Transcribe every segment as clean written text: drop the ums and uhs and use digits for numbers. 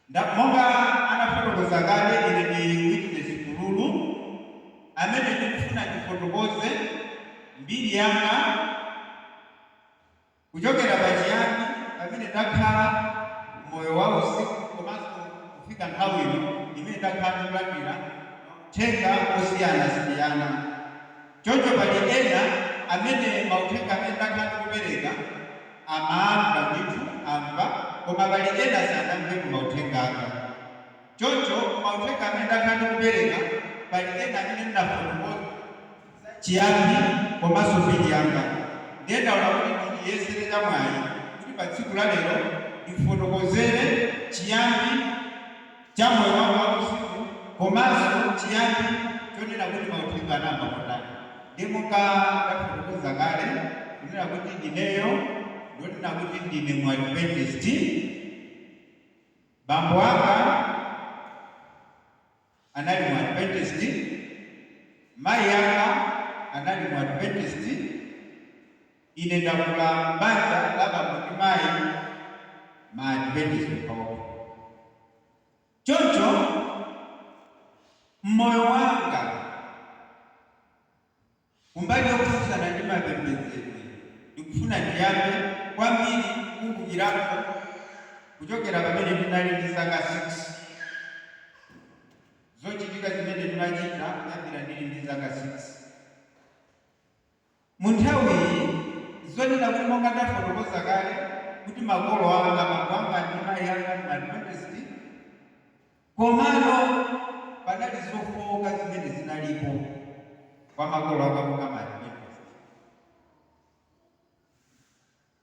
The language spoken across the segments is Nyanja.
Monga anafotokoza kale, ine ndi Witness Kululu amene ndikufuna ndifotokoze mbiri yanga kuchokera pachiyambi pamene ndakhala moyo wa usiku komanso kufika nthawi ino imene ndakhala ndikulandira mauthenga osiyanasiyana. Choncho pali ena amene mauthenga amene ndakhala ndikupereka amamva ndithu, amva, koma pali ena sanamvepo mauthenga anga. Choncho mauthenga amene ndakhala ndikupereka, pali ena amene ndinafotokoza chiyambi komanso mbiri yanga. Ndiye ndaona kuti ndiyesere chamwayi kuti pa tsiku la lero ndifotokozere chiyambi cha moyo wanga wauzimu komanso chiyambi chonena kuti mauthenga anayamba motani. Ndi monga ndafotokoza kale kunena kuti ineyo ndonena kuti ndine mu Adventist. Bambo anga anali mu Adventist, mayi anga anali mu Adventist. Ine ndakula m'banja la bambo ndi mayi ma Adventist okhaokha. Choncho mmoyo wanga, kumbali yokhudzana ndi mapembedzedwe, ndikufuna ndiyambe kwambiri kukumbukirako kuchokera pamene ndinali ndi zaka 6, zochitika zimene ndimachita kuyambira ndili ndi zaka 6. Mu nthawiyi, zonena kuti monga ndafotokoza kale kuti makolo anga, bambo anga ndi mayi anga, ndi Adventist, komano panali zofooka zimene zinalipo kwa makolo anga monga ma Adventist.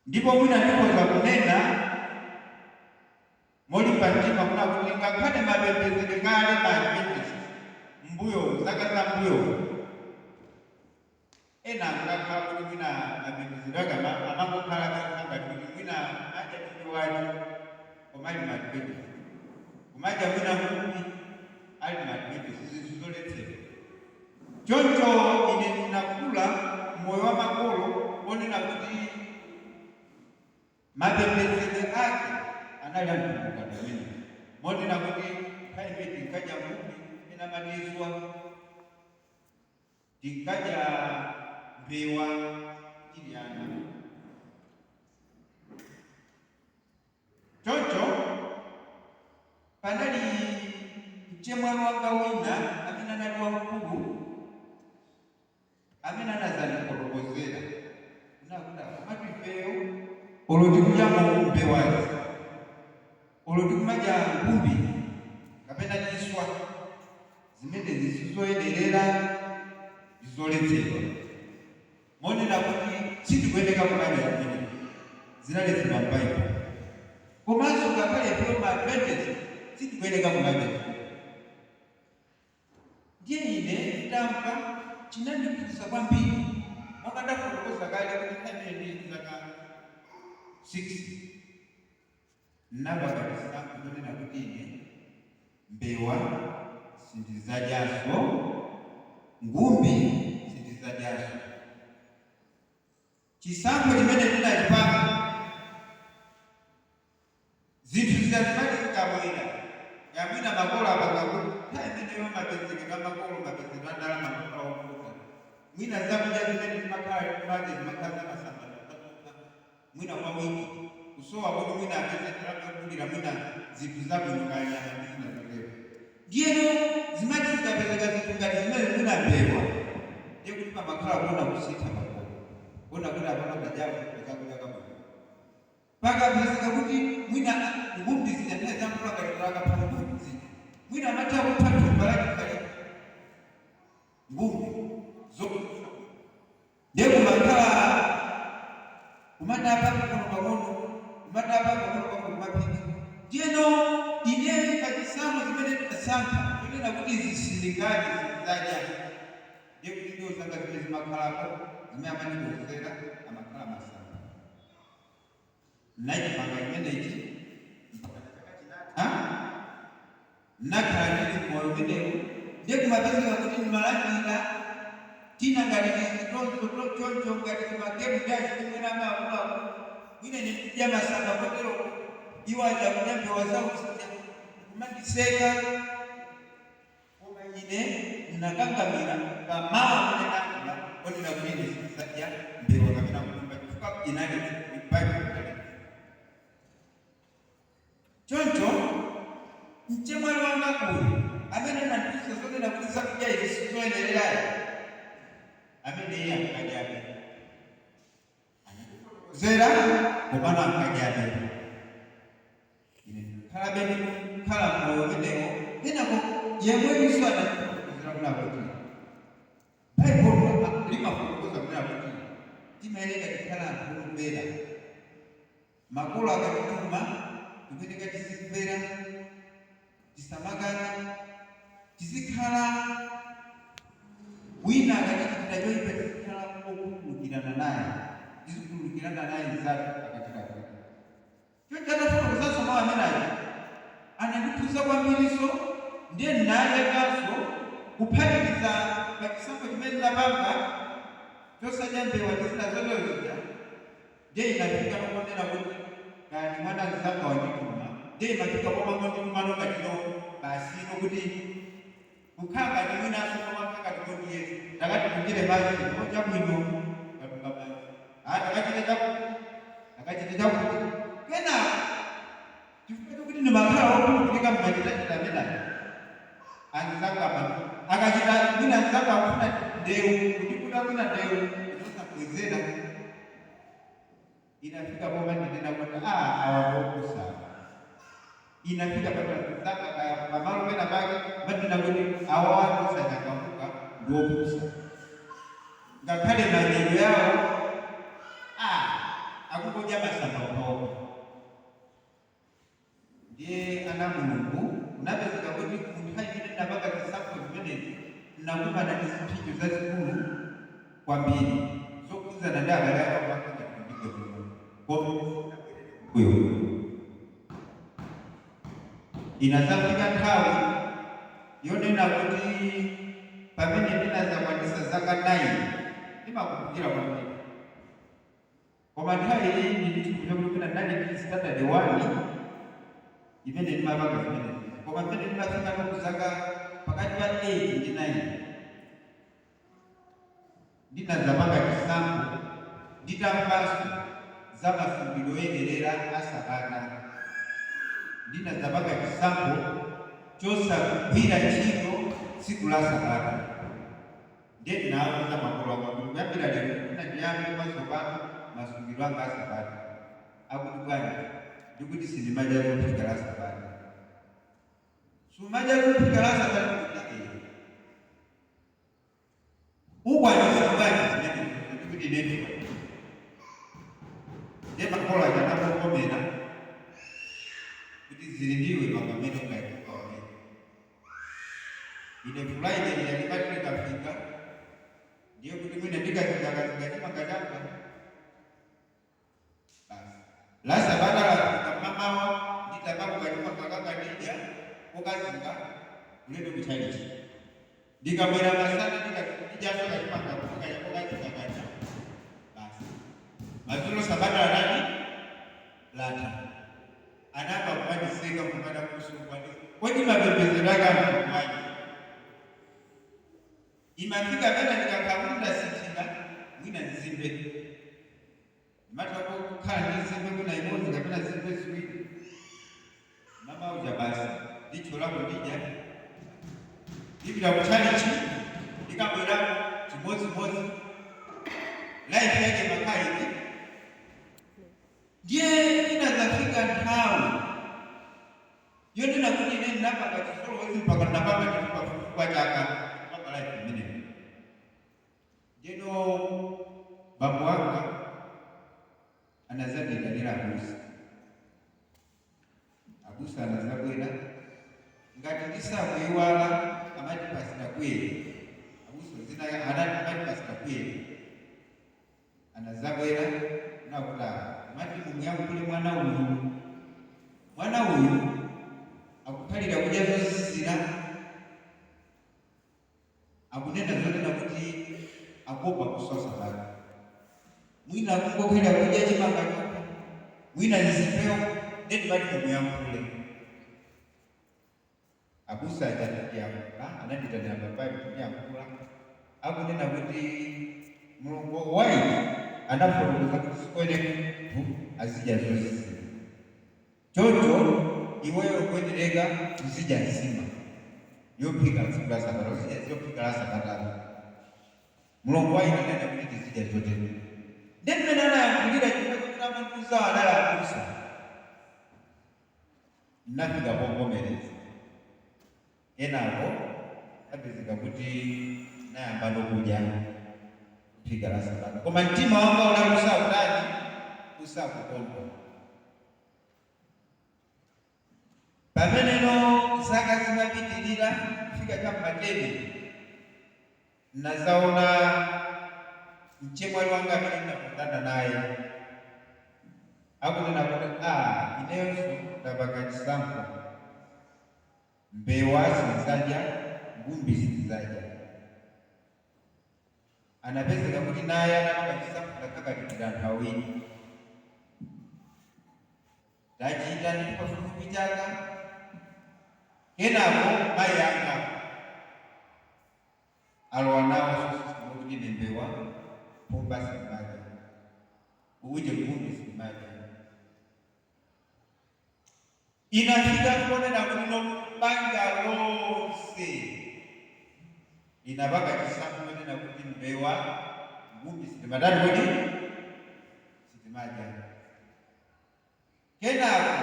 Ndipo mwina ndikhoza kunena molimba mtima kuna kuti ngakhale mapembedzedwe kale ma Adventist mbuyo, zaka za mbuyo, ena ankakhala kuti mwina mapembedzedwe ake amangokhala ngati kuti mwina madya tindiwati koma ali ma Adventist, kumadya mwina ngumbi ali ma Adventist, zinthu zoletsedwa. Choncho ine ndinakula moyo wa makolo onena kuti mapembedzedwe ake anali amtundu ngati umenewu, monena kuti nthawi imene tinkadya ngumbi ena amatizwa, tinkadya mbewa tili ana. Choncho panali mchemwali wanga wina amene anali wamkulu amene anazandifotokozera kunakuti, "Komatu ifeyo olo tikudya mbewazi, olo tikumadya ngumbi kapena chiswa, zimenezi sizoyenerera, ndizoletsedwa," monena kuti sitikuyeneka kumadya zimenezi, zinaletsedwa m'Baibulo, komanso ngakhale ifeyo ma Adventist sitikuyeneka kumadya zimenezi. Ndiye ine nditamva, chinandikhudza kwambiri. Monga ndafotokoza kale kuti nthawi imene ndili ndi zaka 6, ndinapanga chisankho chonena kuti ine mbewa sindizadyanso, ngumbi sindizadyanso. Chisankho chimene ndinachipanga, zinthu zija zimati zikabwera, yamwina makolo apanga kuti nthawi imeneyo mapezekedwe a makolo, mapezedwe a ndalama amakhala ovuta, mwina zakudya zimene timakhala timadya zimakhala zamasamba zokhazokha mwina kwa wiki, kusowa kuti mwina apeze ndalama yogulira mwina zinthu zabwino, kaya nyama ndi zina zotero. Ndiyeno zimati zikapezeka zinthu ngati zimene, mwina mbewa, ndiye kuti pamakhala kuona kusintha pakhomo, kuona kuti apapa tadyapo kachakudya kabwino. Pakapezeka kuti mwina ngumbi zija, nthawi za mvula ngati akapha ngumbi zija, mwina amatha kupha thumba lachikhalire ngumbi zokusa, ndiye kumakhala kumatapa pang'ono pang'ono, kumatapa pang'ono pang'ono, kumaphika. Ndiyeno ine pachisankho chimene ndinasankha chonena kuti izi sindingadye, sindizadya, ndiye kuti ndiwo zanga zimene zimakhalapo, zimene amandikonzera amakhala masamba. Nachipanga chimenechi mpaka chaka chinatha, nakhala ndili mmoyo umenewu. Ndiye kumapezeka kuti ndimalandira tina ngati tizitonzo choncho, ngati timagemu ndi achichimwene anga akuluakulu. Mwina ine ndikudya masamba kotero, iwo aja kudya mbewa zawo zija. Kumandiseka, koma ine ndinakangamira pa mawu amene ndakula onena kuti ine sindidzadya mbewa kapena nkhumba, chifukwa inali Baibulo inali. Choncho mchemwali wanga uyu amene anandifunsa zonena kuti zakudya izi sizoyenererayi, amene iye ankadyabe, anandifotokozera, komano ankadyabe. Ine ndikhalabe ndikukhala moyo umenewo. Kenako yemweyinso anandifotokozera kuna kuti Baibulo limafotokoza kunena kuti timayeneka tikhala anthu omvera. Makolo akatituma, tikuyeneka tizimvera, tisamakane, tizikhala, wina akatichitira choyipa tizikhala okhululukirana naye, tizikhululukirana naye mnzathu akatilakwira. Choncho atafotokozanso mawu amenewa anandikhudza kwambirinso. Ndiye ndinalekanso, kuphatikiza pa chisankho chimene ndinapanga chosadya mbewa ndi zina zotero zija. Ndiye inafika pokonena kuti kaya ndi mwana mzanga wandituma, ndiye imafika pomangondituma ngatino basi ino kuti kukhala ngati mwinanso pomakhala ngati kondiyesa, takatitungire madzi, ndipo chabwino, katunga madzi, ah, takachite chakuti, takachite chakuti. Kenako chifukwa chokuti ndimakhala wokhulupirika mmachitachita amenayo, anzanga amati akachita mwina anzanga akufuna ndewu, kundiputa mwina ndewu, inosabwezera. Inafika poma ndinena kuti, "Ah, awa ngopusa." Inafika pamazanga kaya pamalo pena pake mandina kuti awa wanthu osachangamuka, ndi opusa, ngakhale madyedwe yawo, ah, akungodya masamba okhaokha. Ndiye ana Mulungu, kunapezeka kuti munthawi imene ndinapanga zisankho zimenezi, ndinakumana ndi zipsinjo zazikulu kwambiri zokhudzana ndi abale anga kupanga ngati kundigemula, koma sindinabwerere kumbuyo. Inadzafika nthawi yonena kuti pamene ndinadzakwanitsa zaka 9, ndimakumbukira kwambiri, koma nthawi iyi ndili chikumbukira kuti mwina ndinali ndili standard 1 imene ndimapanga zimenezi, koma pamene ndimafika ku zaka pakati pa 8 ndi 9, ndinadzapanga chisankho nditamvanso za masungidwe oyenerera a Sabata. Ndinadzapanga chisankho chosagwira ntchito tsiku la Sabata. Ndiye ndinawuza makolo anga kuti kuyambira lero ndikufuna ndiyambe mwatsopano masungidwe anga a Sabata. Akuti, "Bwanji?" Ndikuti, "Sindimadya zophika la Sabata." "Sumadya zophika la Sabata?" Ndikuti, "Ee." "Ukwanitsa bwanji zimenezo?" Ndikuti, "Ine ndikwanitsa." Ndiye makolo aja anangomvomera kuti zili ndiwe pamene ungaikaone. Ine Friday lija limati likafika, ndiye kuti mwina ndikazingakazinga chimanga changa basi. La Sabata lafika, mmamawa nditamakuka chimanga kanga ndidya kokazinga, ulendo kuchalichi. Ndikabwera masana, ndidyaso kachimanga kaja kokazinga kaja basi. Madzulo Sabata latani? Latha. Anayamba kumandiseka, kumada kusungwa, kodi mapembedzero ake amkuwanji? Imafika pena ndikakhala kuti ndasinthika, mwina nzimbe ndimatha kukhala ndi nzimbe mwina imodzi kapena nzimbe ziwiri, mama uja basi ndithyolako, ndidya, ndipita kutchalichi, ndikabwerako chimodzimodzi, life yake makhala iti. Ndiye inadzafika nthawi yonena kuti ine ndinapanga chizolowezi mpaka ndinapanga ndithu pafupi kwa chaka kupanga life imeneyo. Ndiyeno bambo anga anadzandiyitanira abusa. Abusa anadzabwera, ngati ndisakuyiwala amati Pastor Kuyere, abusa zina anati amati Pastor Kuyere. Anadzabwera nakuti, "Amati mumuyankhule mwana uyu, mwana uyu akukhalira kudya zozizira, akunena zonena kuti akuopa kuswa Sabata, mwina akungokhalira kudya chimanga chokha, mwina nzimbewo, ndiye ndimati mumuyankhule." Abusa aja anandiyankhula, anandiitanira pambali kundiyankhula, akunena kuti mlongo waine anafotokoza kuti sikoyenera munthu azidya zozizira, choncho iweyo ukuyenereka uzidya nsima yophika tsiku la Sabata, uzidya yophika la Sabatazo. Mlongo waine ananena kuti tizidya zotero. Ndi mmene anayankhulira, chifukwa choti amandiuzawo anali abusa, ndinafika povomereza. Kenako napezeka kuti nayamba kudya kuphika la Sabata, koma mtima wanga unali usakutani, usakukondwa. Pameneno zaka zimapitirira kufika cha m'ma 10, nazaona mchemwali wanga amene ndinakondana naye akunena kuti, "A, ineyonso ndapanga chisankho, mbewa sinzadya, ngumbi sinzadya." Anapezeka kuti naye anapanga chisankho. Ndakakatitira anthu awiri tachita ndithu pafupifupi chaka. Kenako mayi anga alowa nawo system kuti ine mbewa, nkhumba sindimadya, uje, ngumbi sindimadya. Inafika ponena kuti no, banja lonse linapanga chisankho chonena kuti mbewa, ngumbi sitimatani kodi, sitimadya. Kenako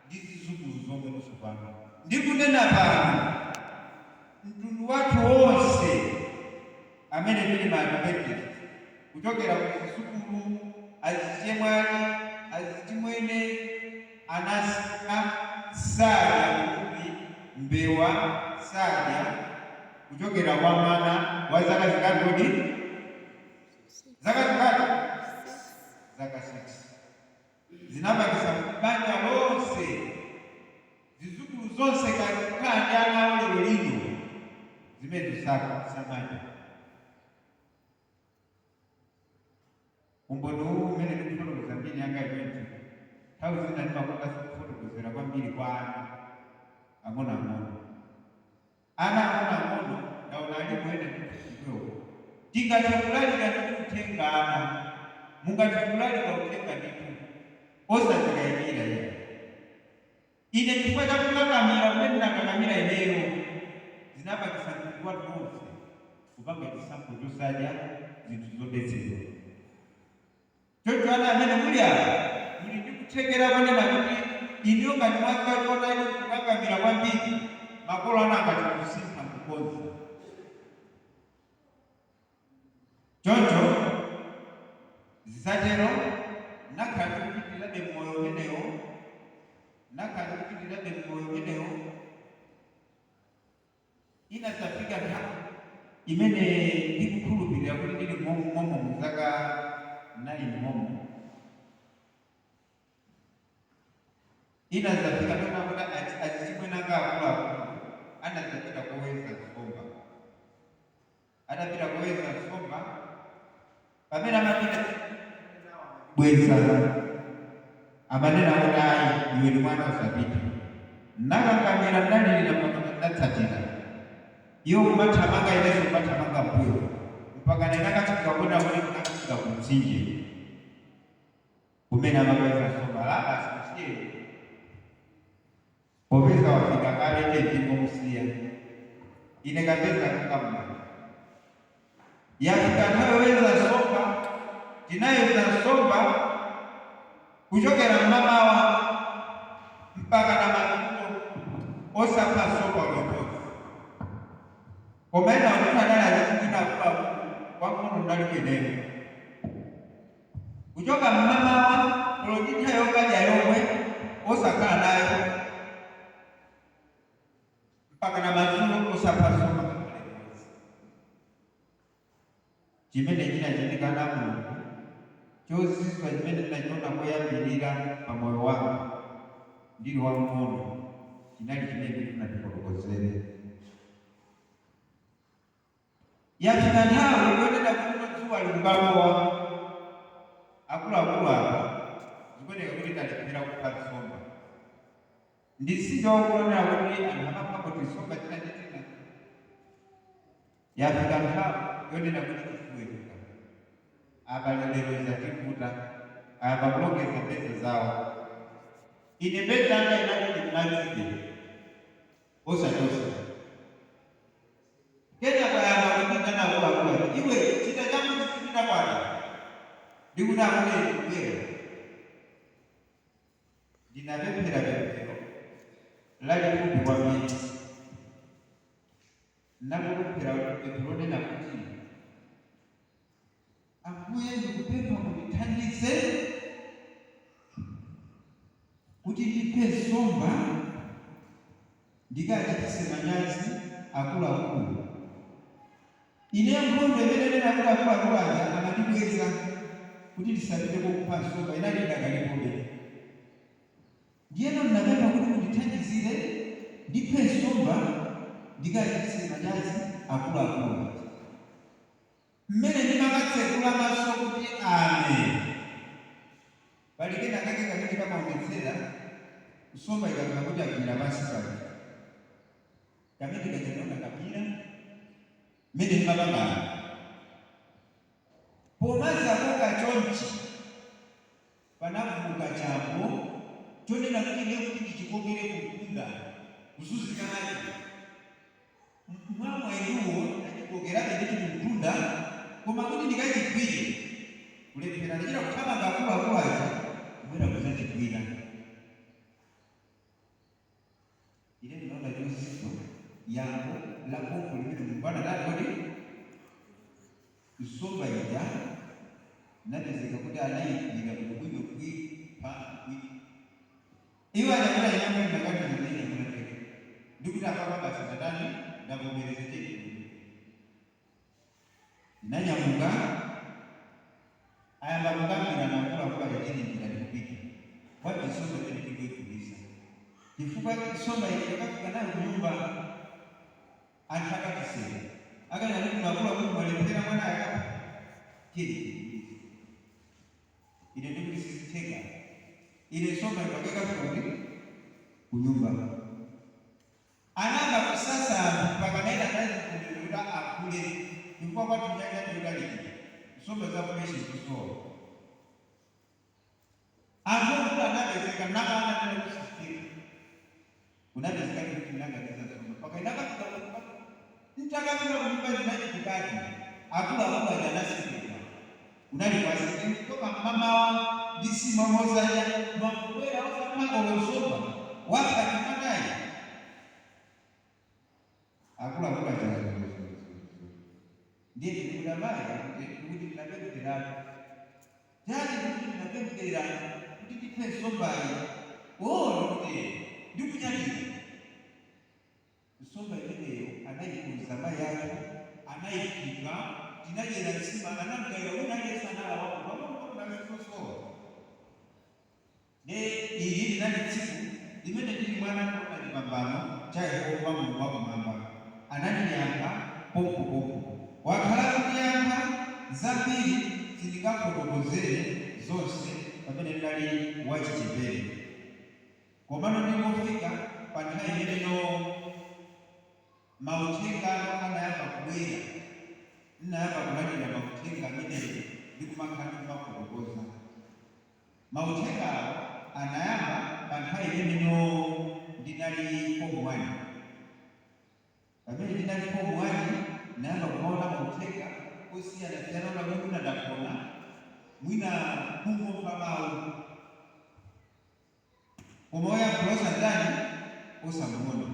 ndi zizukulu zomwe nonso pano ndikunena pano, mtundu wathu wonse amene tili ma Adventist, kuchokera ku zizukulu, azichemwali, azichimwene, anasika sadya ngumbi, mbewa sadya, kuchokera kwa mwana wa zaka zingati kodi? Zaka zingati? Zaka 6. Zinapangisa kuti banja lonse, zizukulu zonse, kukhala ndi ana awo lero lino, zimene samadya. Umboni uwu umene ndikufotokoza mbiri yanga ichonchi, nthawi zina ndimakonda kufotokozera kwambiri kwa ana ang'onoang'ono. Ana ang'onoang'ono ndaona alipo ena ndithu. Tingathe kulalika ndithu uthenga, ana mungathe kulalika uthenga ndithu, osadzikayikira iye. Ine chifukwa cha kukakamira kumene ndinakakamira ineyo, zinapangisa mtundu wathu wonse kupanga chisankho chosadya zinthu zodetsedwa. Choncho ana amene muli apa, muli ndi kuthekera konena kuti inuyo ngati mwadziwa choonadi kukakamira kwambiri, makolo anu angathe kusintha nkukonza. Choncho zisatero, nakhala ndikupitirirabe mmoyo umenewo, nakhala ndikupitirirabe mmoyo umenewo. Inadzafika nthawi imene ndikukhulupirira kuti ndili momo mzaka 9 momo. Inadzafika nthawi kuti azichimwene anga akuluakulu anadzapita koweza nsomba. Adapita koweza nsomba, pamene amapita bweza, amanena kuti, "Ayi, iwe ndi mwana, usapite." Nakangamira, ndalirira mpaka ndatsatira iwo, kumathamanga, inenso kumathamanga mbuyo, mpaka ndinakafika kuona kuti ndinakafika ku mtsinje kumene amakaweza nsomba. La, basi, musiyeni, popeza wafika kale, tingomusiya. Ine kapeza kakam'manja. Yafika nthawi yoweza nsomba, tinayeza nsomba kuchokera mmamawa mpaka na madzulo, osapha nsomba limodzi. Koma ena kuti anali azichimwene akuluakulu, wang'ono ndali kweneyo. Kuchoka mmamawa olo ndi nthawi yokadya yomwe osakhala nayo, mpaka na madzulo, osapha nsomba ngakhale imodzi. Chimene chinachitika na Mulungu chozizwa chimene ndinachiona koyambirira pa moyo wanga ndili wamng'ono chinali chimene ndifuna ndifotokozere. Yafika nthawi yonena kuti dzuwa likukalowa, akuluakulu apa zikuoneka kuti talephera kupha nsomba. Ndi mtsinje waukulu onena kuti anthu amaphako tinsomba tina ndi tina. Yafika nthawi yonena kuti tiziweruka. Abale, lero zativuta, ayamba kulongeza mbedza zawo. Ine mbedza yanga inali ili m'madzibe, osachosa. Kenako ayamba kundiyitana akuluakulu aja, "Iwe, chita changu ndisindinakwana." Ndikuti, "Ambuye, ndikubwera." Ndinapemphera pemphero lalifupi kwambiri. Ndinangopemphera pemphero lonena kuti, "Ambuye, ndikupempha mundithandize kuti ndiphe nsomba, ndikachitise manyazi akuluakulu." Ine nkhondo imene ndinena kuti akuluakulu aja amandibweza kuti ndisapite kokupha nsomba inali idakalipobe. Ndiyeno ndinapempha kuti mundithandizire ndiphe nsomba, ndikachitise manyazi akuluakulu aja. Mmene ndimakatsekula maso kuti ame, pali kenakake kamene kamaonetsera nsomba ikakhala kuti yagwira pansi paja. Kamene kaja ndinaona kamira mmene ndimapangana. Pomadzakoka chonchi, panavuuka chambo chonena kuti ine kuti ndichikokere kumtunda, kuzunzika nacho. Mwa mwayiwo ndachikokerabe ndithu kumtunda, koma kuti ndikachigwire, kulephera. Ndachita kuthamanga, akuluakulu aja kubwera kudzachigwira. Ine ndinaona chozizwa, yankho la pempho limene Mulungu anatani kodi? Nsomba ija inapezeka kuti anayigwira bwinobwino kuipha kuyi Iwo anyamula inyamula ndinaganiza ndainyamula ndekha ndikuti apapa basi ndatani, ndavomereza, tiyeni kunyumba. Ndinanyamuka, ayamba kukambirana akuluakulu aja, tili m'njira tikupita, bwanji nsomba imeneyi tingoigulitsa chifukwa nsomba ija tikafika nayo kunyumba anthu akatiseka, akanena kuti inu akuluakulu mwalephera, mwanayo akapha, tiyeni tigulitse. Ine ndikuti sizitheka, ine nsomba mpaka ikafika kuti? Kunyumba. Anayamba kusasa anthu mpakana ena anazivomera kuti agule chifukwa kwathu nyanja ndiyotalikira, nsomba za fresh zikusowa. Anthu ogula anapezeka nakana nena kuti sizitheka. Kunapezekadi kuti ndinakaniza nsomba mpaka inakafika kunyumba. Ntakafika kunyumba zinachitikadi, akuluakulu aja anasekedwa. Kunali kuwaseka, inu kuchoka mmamawa ndi nsima osadya, mwangobwera osapha olo nsomba, wapha ndi mwanayu? Akuluakulu aja zolozolozolo. Ndiye ndikuti amayi akuti ndikuti ndinapempheratu. Tate, ndikuti ndinapemphera kuti ndiphe nsombayi. Oh, ndikuti ee, ndikunyadira. Nsomba imeneyo anaikonza mayi athu, anaiphika, tinadyera nsima, anamgawira wina aliyense, analawako pang'ono pang'ono, nazisosowa. Ndiye ili linali tsiku limene ndili mwana ndinaona chipambano cha Yehova Mulungu wakumwamba. Anandiyankha pompopompo. Wakhala akundiyankha zambiri, sindingafotokozere zonse pamene ndinali wachichepere. Komano ndingofika pa nthawi imeneno mauthengano anayamba kubwera, ndinayamba kulandira mauthenga amene ndikumakhala ndikumafotokoza. Mauthengawo anayamba pa nthawi imeneno ndinali form 1. Pamene ndinali form 1 ndinayamba kumaona mauthenga osiyanasiyana ona kuti mwina ndagona, mwina kungomva mawu. Koma woyankhula osatani, osamuona.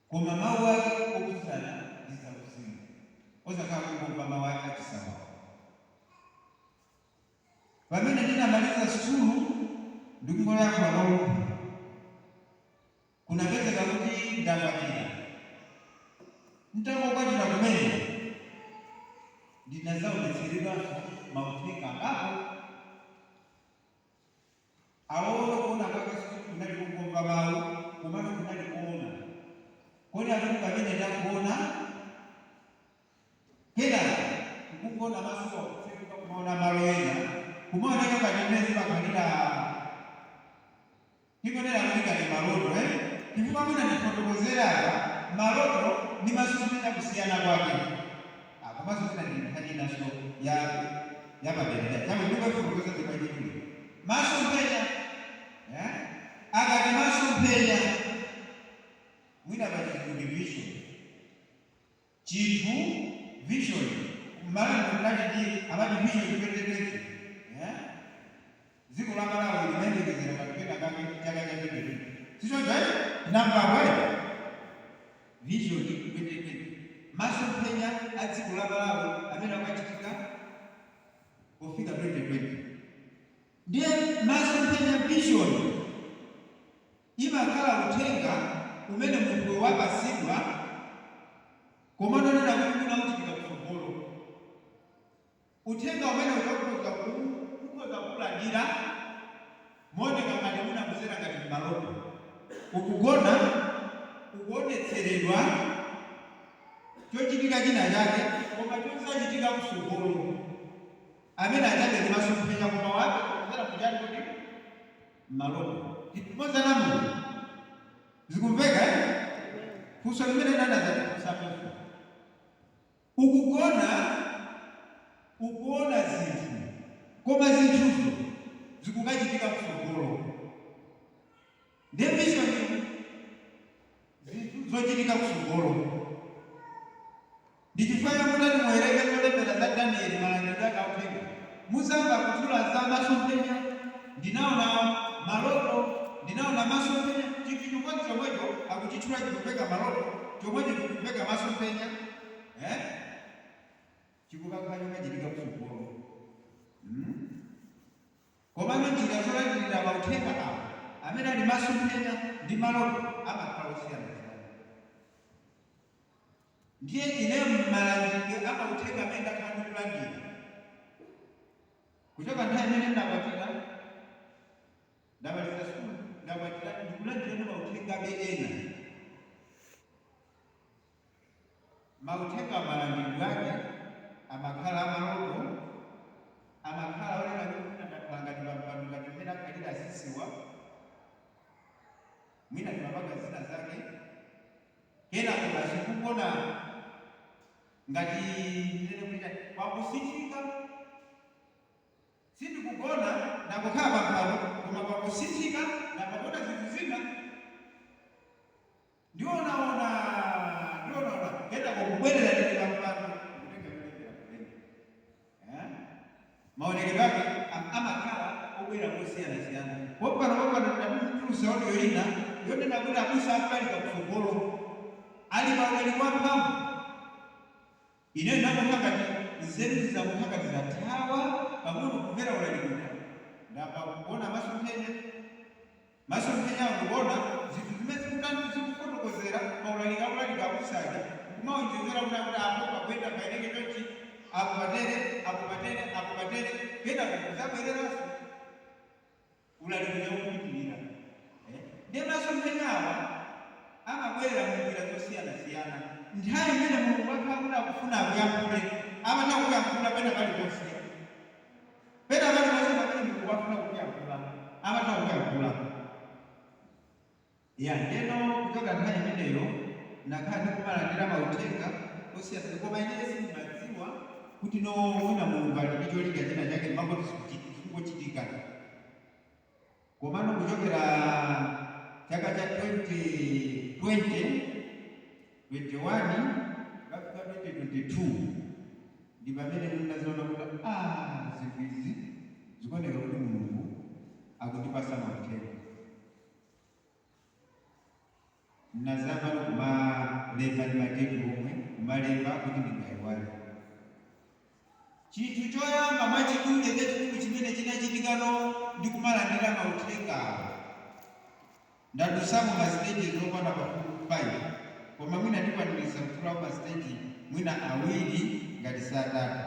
Koma mawu ake okhudzana ndi zauzimu, osakhala kungomva mawu achisawawa. Pamene ndinamaliza sukulu, ndikungoyankhula molumpha, kunapezeka kuti ndakwatira. Ntangokwatira kumene, ndinadzaonetseredwanso mauthenga angapo. Awowo kuona kwake sikuti kunali kungomva mawu, komano kunali kuona. Kodi akuti pamene ndagona, kenako nkungoona masowa kutsekuka kumaona malo ena, kumaoneka ngati mmene zimakhalira, tingonena Ndikufuna mwina ndifotokozera apa maloto ndi masomphenya kusiyana kwake. Ah, komanso zina ndi nkhani inanso ya yapaderera. Chabe ndikufotokoza kwachidule. Masomphenya, eh? Akati masomphenya, mwina pachizungu ndi vision. Chinthu, vision, mmalo munati ndi amati Vision 2020, eh? Dziko la Malawi limayembekezera kanthu kena kake chaka cha 2020, sichoncho eh? Tinamvapo eh? Vision 2020, masomphenya a dziko la Malawi amene akachitika pofika 2020. Ndiye masomphenya, vision, imakhala uthenga umene munthu wapasidwa, koma nonena kuti mwina uchitika kutsogolo. Uthenga umene ukhoza kulandira mooneka ngati mwina kuzera ngati m'maloto. Ukugona, ukuonetseredwa chochitika china chake, koma chosachitika kutsogolo. Amene achabe ndi masomphenya, koma wake kuzera kuchani kuti m'maloto. Tikumvana muno? Zikumveka, eh? Funso limene ndanazatifunsaponso: ukugona, ukuona zinthu, koma zinthuzo zikukachitika kutsogolo. Ndiye vision, zinthu zochitika kutsogolo. Ndi chifukwa chakuti muwerenge zolembera za Danieli, malangizo ake authenga, muzamva kutchula za masomphenya. Ndinaona maloto, ndinaona masomphenya. Chinthu chimodzi chomwecho akuchitchula, chikumveka maloto, chomwecho chikumveka masomphenya, eh? Chikukakhala chokachitika kutsogolo, Komano njira zolandirira mauthenga awa amene ali masomphenya ndi maloto amakhala osiyanasiyana. Ndiye ine mmalandiridwe a mauthenga amene ndakhala ndikulandira kuchoka nthawi imene ndakwatira, ndamaliza sukulu, ndakwatira, ndikulandira mauthengabe ena. Mauthenga malandiridwe ake amakhala amaloto, amakhala onena kuti mwina ndakhala ngati pampando, ngati mmene akhalira asisiwa, mwina ndimapanga zina zake, kenako basi kungona ngati ndinene kuti kwakusinthika. Sindikugona, ndangokhala pampando, koma kwakusinthika, ndapakona zinthu zina, ndionaona, ndionaona, kenako kubwerera ndili pampando, ndikutenga yolembera, kulemba, eh? Maonekedwe ake amakhala obwera mosiyanasiyana. Pompano pompano ndinatulutsa audio ina yonena kuti abusa akulalika kutsogolo, ali paulaliki wamphamvu. Ine ndinangokhala ngati nzeru zizakukhala ngati zathawa pang'ono kumvera ulaliki uja. Ndayamba kuona masomphenya. Masomphenyawo ndikuona zinthu zimene zikutani, zikufotokozera maulaliki akulalika abusa aja, nkumaonjezera kunena kuti apo pakuyenda payeneke chonchi, apo patere, apo patere, apo patere, kenako nkuzabwereranso ulaliki uja ukupitirira. Eh? Ndiye masomphenyawa amabwera mu njira zosiyanasiyana. Nthawi imene Mulungu akhala kuti akufuna akuyankhule, amatha kuyankhula pena paliponse. Pena paliponse pamene Mulungu afuna kukuyankhula, amatha kukuyankhula. Ya, ndeno kuchoka nthawi imeneyo ndakhala ndikumalandira mauthenga osiyana, koma ineyo sindimadziwa kuti no, mwina Mulungu ali ndi cholinga china chake, ndimangoti zikungochitika. Komano kuchokera chaka cha 2020, 21, kafika 2022, ndi pamene ndinaziona kuti ah, zinthu izi zikuoneka kuti Mulungu akundipasa mauthenga. Ndinazayamba kumalemba ndi madeti omwe, kumalemba kuti ndingayiwale. Chinthu choyamba mwachidule chachikulu chimene chinachitikano ndi kumalandira mauthengawo, ndadusamo ma stages okwana pafupi 5, koma mwina ndikwanirisa kutchulako ma stage mwina awiri ngati si atatu.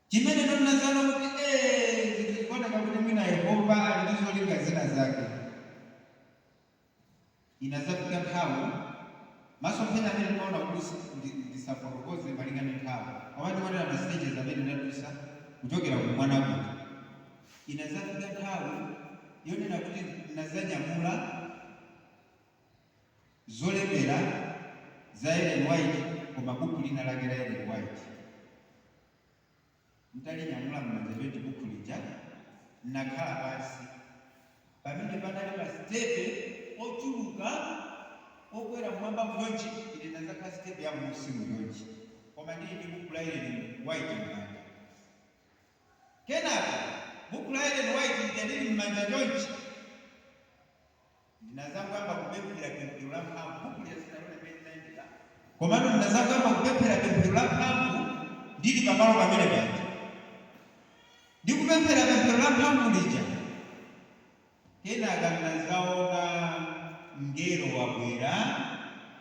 Chimene ndinazaona kuti ee, zinthu zikuoneka kuti mwina Yehova ali ndi zolinga zina zake, inazafika nthawi masomphenya amene ndimaona kuti ndisafotokoze malinga ndi nthawi, koma ndikuonera ma stages amene ndadusa kuchokera ku mwana kuja. Inazafika nthawi yonena kuti Ndinazanyamula zolembera za Ellen White, koma buku lina lake la Ellen White. Ntalinyamula m'manja chonchi buku lija, nakhala pansi pamene panali masitepe ochuluka okwera mmwamba muchonchi. Ine ndazakhala sitepe ya munsi muchonchi, koma ndili ndi buku la Ellen White m'manja. Kenaka buku la Ellen White lija lili m'manja chonchi, ndinazangoyamba kupemphera pemphero la mphamvu. Buku lija sinalone pamene ndinayendera, komano ndinazangoyamba kupemphera pemphero la mphamvu ndili pamalo pamene paja. Ndikupemphera pemphero la mphamvu lija, kenaka ndinazaona mngelo wabwera,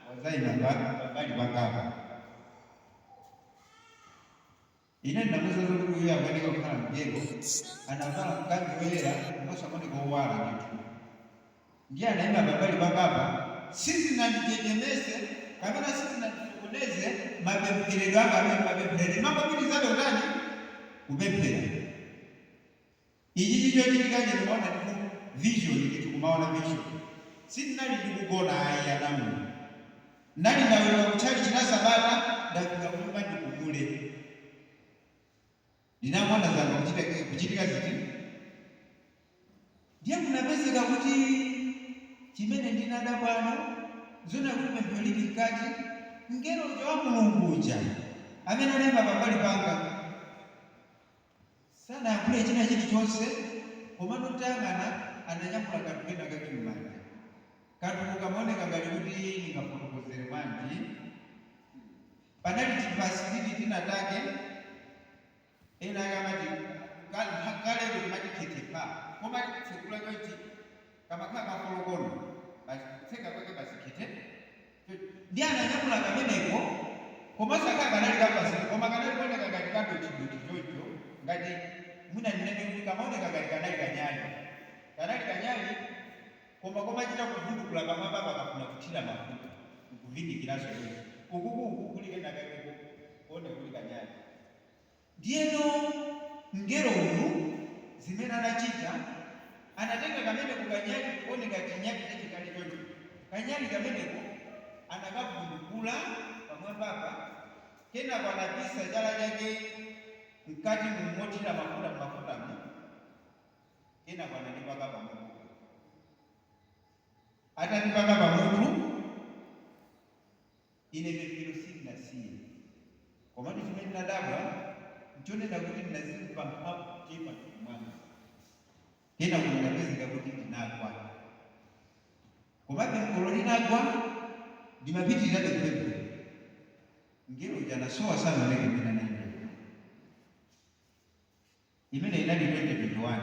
wazayima pambali pangapa. Ine ndinamuwuza kuti uyu akuoneka kukhala mngelo, anavala mkanjo woyera komanso amaoneka owala ndithu. Ndiye anayima pambali pangapa. Sizinandijenjemese kapena sizinandisokoneze mapempheredwe anga amene ndimapemphera. Ndimangopitirizabe kutani? Kupemphera. Ichichi chochitikachi ndimaona ndithu vision ndithu, kumaona vision. Sindinali ndikugona ayi, ana a Mulungu. Ndinali ndaweruka ku tchalitchi la Sabata, ndafika kunyumba ndipumule. Ndinangoona zayamba kuchitika ziti. Ndiye kunapezeka kuti chimene ndinadabwano nzonena kuti pemphero lili mkati, mngelo uja wa Mulungu uja amene anayima pambali panga sanayankhule china chilichonse, komano ntayang'ana ananyamula kanthu kena kake m'manja. Kanthuko kamaoneka ngati kuti, ndingafotokozere bwanji, panali tivasilini tina take, ena ake amati kalelo timati khetepa, koma titsekula chonchi kamakhala kafolokono basi, kutseka kwake basi khete. Ndiye ananyamula kameneko, komanso akhala kanali kavasilini, koma kanali kuoneka ngati kadothidoti choncho, ngati mwina ndinene kuti kamaoneka ngati kanali kanyali, kanali kanyali koma komachita kuvundukula pamwamba pakafuna kuthira mafuta nkuvindikiranso choncho. Ukuku uku kuli kena kakeko kuoneka kuti kanyali. Ndiyeno mngelo uyu zimene anachita, anatenga kameneko kanyali kuoneka chinyali chachikale choncho. Kanyali kameneko anakavundukula pamwambapa, kenako anapisa chala chake mkati mothira mafuta m'mafutamo, kenako anandipaka pamutu. Atandipaka pamutu, ine pemphero sindinasiye. Komatu chimene ndinadabwa n'chonena kuti ndinazimva mphamvu kuchepa m'thupi mwanga. Kenako ndinapezeka kuti ndinagwa. Komabe olo ndinagwa, ndimapitirirabe kupemphera. Mngelo uja anasowa, sanaoneke mmene anayendera. Imene inali 2021.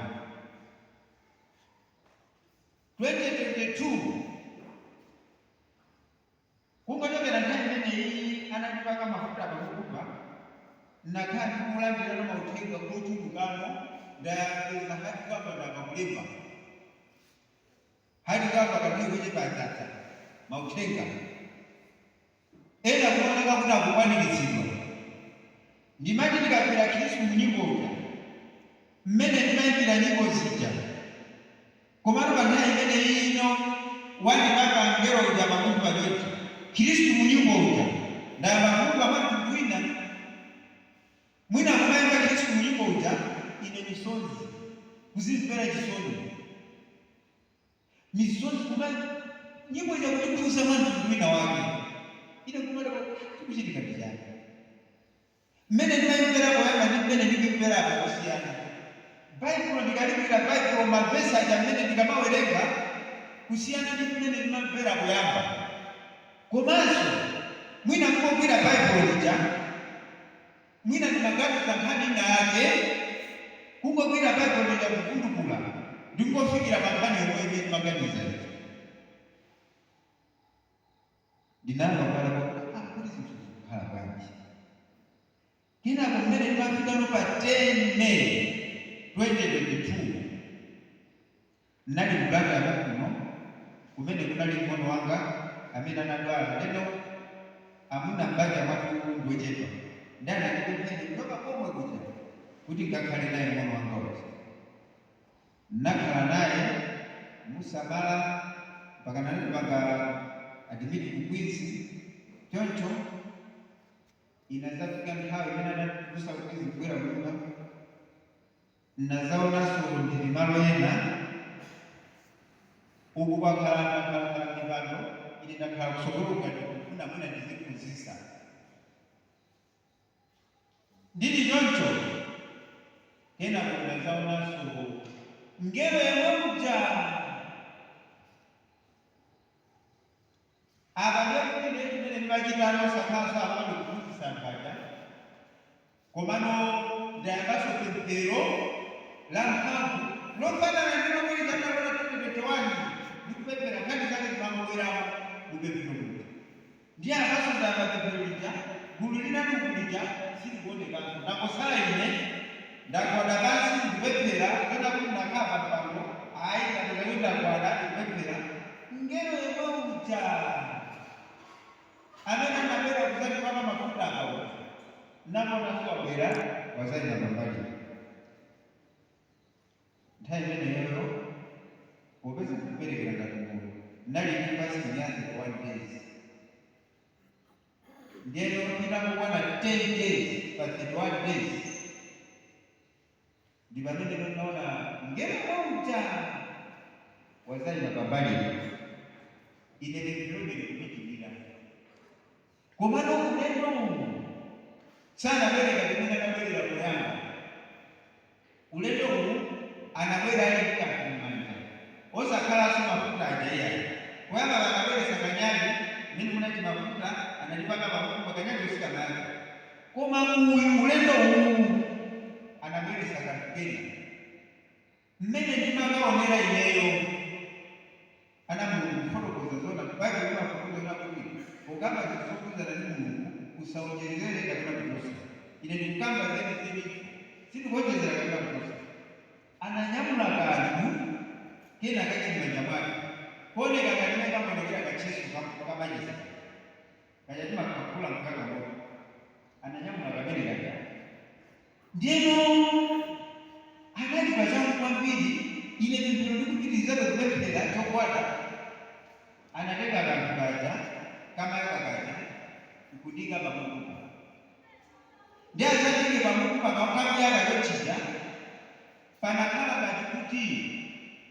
2022, kungochokera nthawi imeneyi anandipaka mafuta pamutupa, ndinakhala ndikulandirano mauthenga ochulukano. Ndapeza hard cover, ndayamba kulemba hard cover kanthawi kochepa adzadza mauthenga, ena kumaoneka kuti akukwaniritsidwa. Ndimati ndikagwira Khristu mu nyimbo uja, mmene ndimayimbira nyimbo zija, komano pa nthawi imene ino wandipaka mngelo uja pamutu pachonchi, Khristu mu nyimbo uja ndayamba kumva mwa mtundu wina. Mwina kumayimba Khristu mu nyimbo uja, ine misozi, kuzimvera chisoni, misozi kuma nyimbo ija kundikhuza mwa mtundu wina wake. Ine kumadabwa, chikuchitika ndi chani? Mmene ndimayimvera poyamba ndi mmene ndikuimvera apa kusiyana. Baibulo ndikaligwira Baibulo, mavesi aja mmene ndikamawerenga kusiyana ndi mmene ndimamvera poyamba. Komanso mwina kungogwira Baibulo lija, mwina ndimaganiza nkhani ina yake, kungogwira Baibulo lija kuvundukula ndingofikira pa nkhani yomwe imene ndimaganiza ija. Ndinayamba kumadabwa kuti, ah, kodi zinthu zikukhala bwanji? Kenako mmene timafikano pa 10 May 2022, ndinali ku Blantyre konkuno kumene kunali mng'ono wanga amene anadwala. Ndeno amuna m'banja mwathu ndi ochepa, nde anandipempha ine kuchoka komwe kuja kuti nkakhale naye mng'ono wanga uja. Ndinakhala naye. Kumusamala mpaka nanipanga admit ku Queens. Choncho inazafika nthawi imene anatulusa ku Queens kubwera kunyumba, nazaonanso ndili malo ena. Uku kwakhala ndakhalakhala mipando, ine ndakhala kusogolo ngati kufuna mwina ndiziphunzitsa. Ndili choncho, kenako ndazaonanso mngelo yemwe uja. Apa ndiye kuti ine chimene ndimachitano osakhalanso apa ndikuphunzitsa anthu aja, komano ndayambanso pemphero la mphamvu lofanana ndi lomwe lija ndinalota 2021, ndikupemphera nkhani zake zimangobweramo mupemphero muja. Ndiye apanso ndayamba pemphero lija, gulu linali uku lija silikuonekanso, ndangosala ine ndagwada pansi ndikupemphera. Zoti kuti ndakhala pampando ayi, ndapeza kuti ndagwada ndikupemphera. Mngelo yemwe uja amene anabwera kuzandipaka mafuta apa uja namuonanso wabwera, wazayima pambali. Nthawi imeneyoyo, popeza ndikuperekera ngati umboni, ndinali ndi fasting ya 31 days. Ndiyeno itangokwana 10 days pa 31 days, ndi pamene ndinaona mngelo uja wazayima pambali, ine pemphero likupitirira. Komano ulendo uwu sanabwere ngati mmene anabwerera poyamba. Ulendo uwu anabwera ali ndi kanthu m'manja, osakhalanso mafuta aja iyayi. Poyamba anabweretsa kanyali mmene munati mafuta, anatipaka pamutu, kanyali sikamayaka. Koma uyu ulendo uwu anabweretsa kanthu kena. Mmene ndimakaonera ineyo, ana Mulungu, kufotokoza zoona, Baibulo limafotokoza kuti pokamba zinthu zokhudzana ndi Mulungu usaonjezere kapena kuchotsa. Ine ndikukamba zenizeni, sindikuonjezera kapena kuchotsa. Ananyamula kanthu kena kake m'manja mwake, kooneka ngati mmene kamaonekera kacheso kamachesi kaja timakagula nkuyaka moto. Ananyamula kamene kaja. Ndiyeno anali pachangu kwambiri, ine pemphero ndikupitirizabe kupemphera chogwada, anatenga kanthu kaja kamayaka kaja nkundiika pamutupa. Ndiye azandiike pamutupa kakuyaka chonchija, panakhala ngati kuti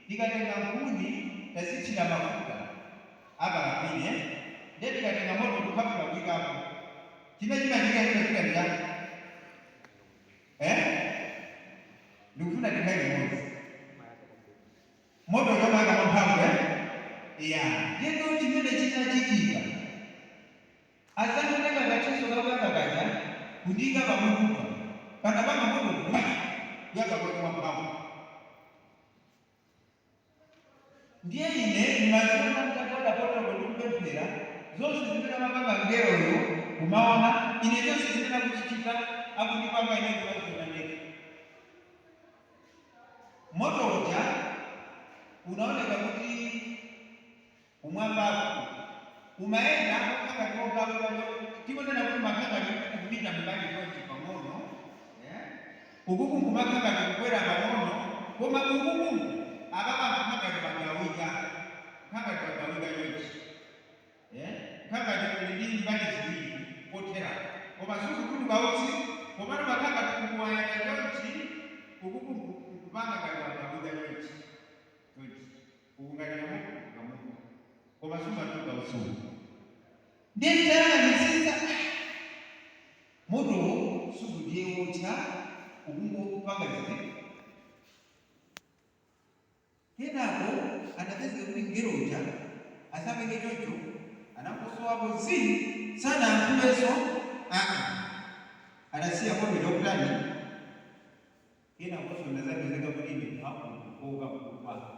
tikatenga nkhuni tazithira mafuta a parafini, ndiye tikatenga moto kukhafula kuikapo, chimene chimachitika chimachitika ndi chani? Eh? Ndikufuna tikhale limodzi. Moto umayaka mwamphamvu, eh? Ya. Ndiyeno chimene chinachitika, azangotenga kacheso kakuyaka kaja kundiika pamutupa, panapanga moto kuyaka kwake mwamphamvu. Ndiye ine ndimaziona nditagwada potero ndikupemphera, zonse zimene amapanga mngeloyo kumaona, ine zonse zimene akuchitika akundipanga ine ndimaziona ndekha. Moto uja unaoneka kuti kumwambako umayenda kukhala ngati wogawika, tikunena kuti umakhala ngati ukupita mbali chonchi pang'ono, eh? Ukuku nkumakhala ngati kukwera pang'ono, koma ukuku apapa nkukhala ngati pagawika, kukhala ngati pagawika chonchi, eh? Kukhala ngati kuli ndi mbali ziwiri pothera, koma sikutuluka utsi, komano makhala ngati ukuwayenda chonchi, ukuku nkupanga ngati wagawika chonchi chonchi, uku ngati kamutu kamutu, koma sumatuluka utsiwo. Ndiye nditayang'anitsitsa, motowo sukutiwotcha, ukungopanga ziti. Kenako anapezeka kuti mngelo uja asapange choncho, anangosowapo zii, sanayankhulenso aa, anasiya moto uja ukutani. Kenakonso ndazapezeka kuti ndi mphamvu kufoka kugwa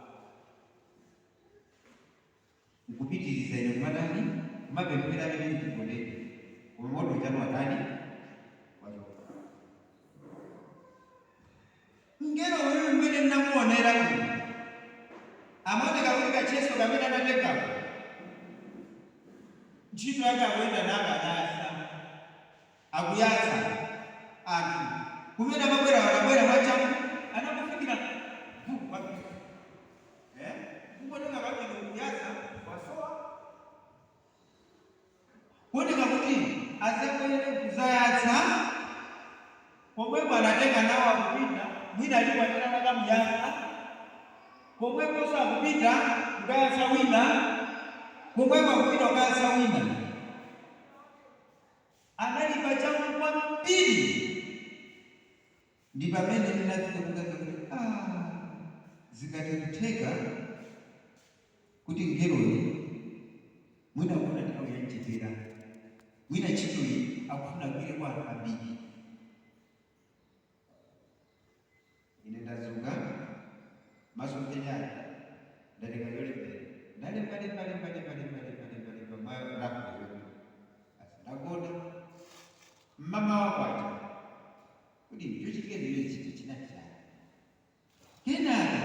nkupitiriza ine kumatani, kumapemphera amene ndikugonedwa, koma moto uja watani? Wachoka. Mngelo uyu mmene ndinamuonera kuno, amaoneka kuti kacheso kamene anatengako ntchito yake akuyenda nakayatsa, akuyatsa anthu kumene amabwera, anabwera mwachangu, anamufikira. Adzabwerere kuzayatsa pomwepo, anatenga nawo akupita, mwina alipo amene anakamuyatsa pomweponso, akupita kukayatsa wina pomwepo, akupita kukayatsa wina. Anali pachangu kwambiri. Ndi pamene ndinafika kuganiza kuti, ah, zikati kutheka kuti mngeloyi mwina kuona nthawi yanchepera, mwina ntchitoyi akufuna agwire kwa anthu ambiri. Ine ndadzuka masomphenya, ndatenga cholembera, ndalemba, lemba, lemba, lemba, lemba, lemba, lemba, lemba mwa rafu yonse. Basi, ndagona. Mmamawa kwacha kuti chochitika ndiyo chiti chinali chani? Kenaka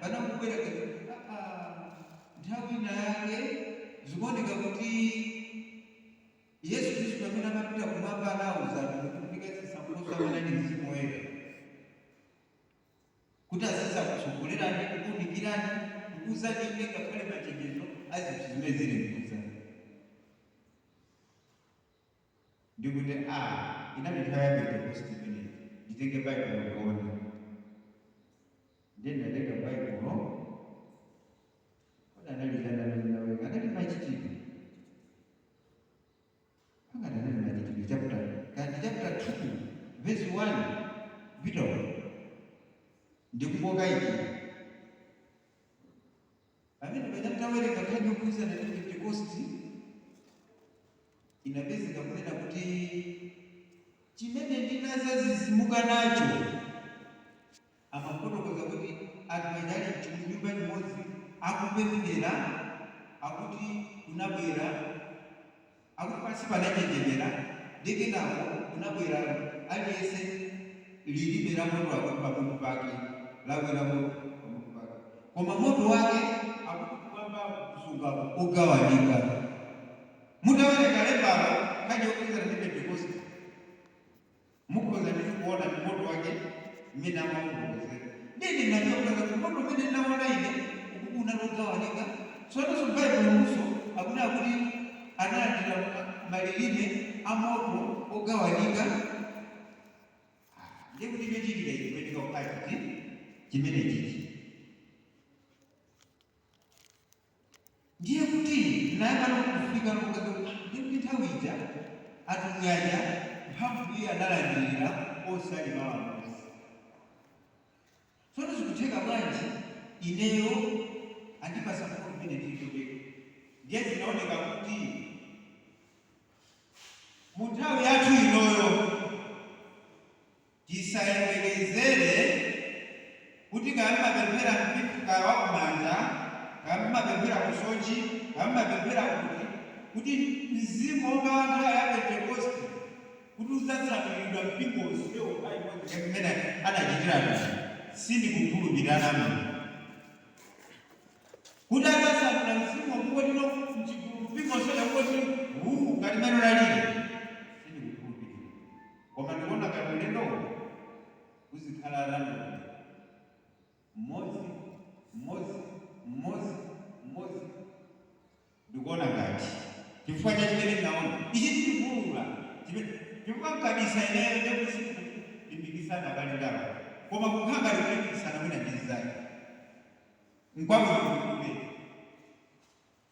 panakubwera kuti nthawi ina yake zikuoneka kuti Yesu Khristu amene amapita kumwamba anawuza anthu kuti ndikatsitsa Nkhoswe amene ali Mzimu Woyera kuti azidzakusogolerani, kukuwunikirani, kukuwuzani ine ngakhale machenjezo a zinthu zimene zili mkudza. Ndikuti a inali nthawi ya Pentekoste imeneyi, nditenge Baibulo ndione. Ndiye ndatenga Baibulo. Kodi anali chani amene ndinawerenga? Anali Machitidwe, angati anali Machitidwe chapter, kandi chapter 2 verse 1 kupita uko. Ndikungokayikira pamene paja mtawerenga nkhani yokhuzana ndi Pentekosti, inapezeka kunena kuti chimene ndinazazizimuka nacho, amafotokoza kuti anthu aja ali mnyumba imodzi akupemphera, akuti kunabwera, akuti pansi pananjenjemera, ndi kenako kunabwera aliyense lilime la moto, akuti pamutu pake, lawi la moto pamutu pake, koma moto wake akuti kumwamba kusungapo ogawanika. Mutawerenga lembalo, nkhani yokhuzana ndi Pentekoste, mukhoza ndithu kuona ndi moto wake mmene amafotokozera. Ndiye ndinafika kupeza kuti moto umene ndinaona ine ukuku unali ogawanika. Tsononso m'Baibulo munso akunena kuti analandira malilime a moto ogawanika. Ndiye kuti chochitika ichi kuyeneka kukhala chiti chimene chichi. Ndiye kuti ndinayamba kufika kukaza kuti ndiye kuti nthawi ija atumwi aja mphamvu iyi analandirira osali mawu amodzi. Tsono zikutheka bwanji ineyo andipasa mphamvu imene ndilichokeka? Ndiye zinaoneka kuti mu nthawi yathu inoyo tisayembekezere kuti kaya mmapemphera mpingo kaya wakumanja, kaya mmapemphera kusochi, kaya mmapemphera kuti, kuti mzimu wonga wa nthawi ya Pentekoste kuti udzatsanulidwa mpingo wonsewo nthawi imodzi ngati mmene anachitira atumwi. Sindikukhulupirira namo kuti adzatsanula mzimu kungotino mchigulu mpingo wonsewo kungoti huu ngati mmene unalili. Sindikukhulupirira, koma ndikuona ngati ulendowo uzikhala random, mmodzi mmodzi mmodzi mmodzi. Ndikuona ngati chifukwa cha chimene ndinaona ichi chikuulula chimene, chifukwa mkabisa ineyo ndekuti sikulimbikitsana abale ndawo, koma kukhala ngati kulimbikitsana mwina ndi nzake nkwabwino kuti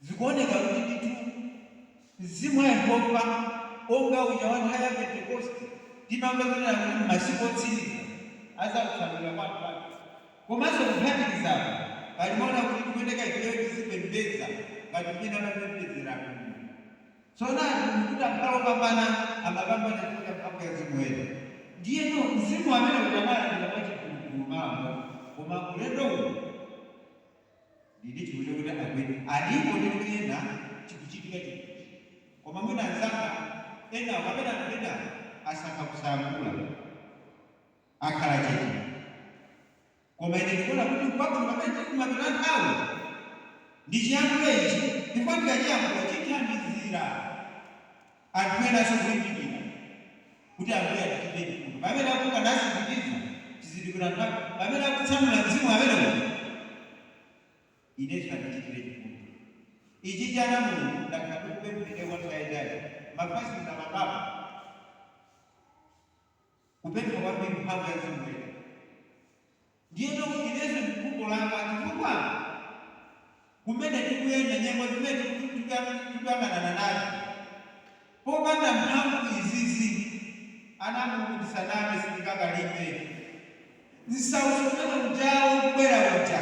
zikuoneka kuti ndithu mzimu wa Yehova onga uja wa nthawi ya Pentekoste timamva zonena kuti m'masiku otsiriza adzawutsanulira kwa anthu ake. Komanso kuphatikizapo pali maona kuti tikuyeneka ifeyo tizipembedza ngati mmene amapembedzera atumwi. Tsono atumwi kuti akhale opambana, amapambana chifukwa cha mphamvu ya Mzimu Woyera. Ndiyeno mzimu amene uja analandira mwachigulugulu malambo, koma ulendo uno ndili chikucho kuti agwire alipo ndithu ena chikuchitika chikuchi, koma mwina anzanga enawo kapena anthu enawo asankha kusayankhula, akhala chete. Koma ine ndikuona kuti nkwabwino pamene tili kumapeto a nthawi ndichiyankhule ichi, chifukwa ndikachiyankhula chithandizira anthu enanso kulimbikira kuti Ambuye atichitire chifundo pamene akuka nasindikiza chizindikiro anthu ake, pamene akutsanula mzimu amenewo, inenso andichitire chifundo. Ichi chana Mulungu ndakhala ndikupempherera kwa nthawi yayitali, mafasi ndapangapo. Kupempha kwambiri mphamvu ya Mzimu Woyera. Ndiyeno inenso ndi khumbo langa, chifukwa kumene tikuyenda, nyengo zimene tikuyang'anana nazo, popanda mphamvu izizi, ana Mulungu, tisaname, sitingakalimbe. Msautso umene ujawo kubwera uja,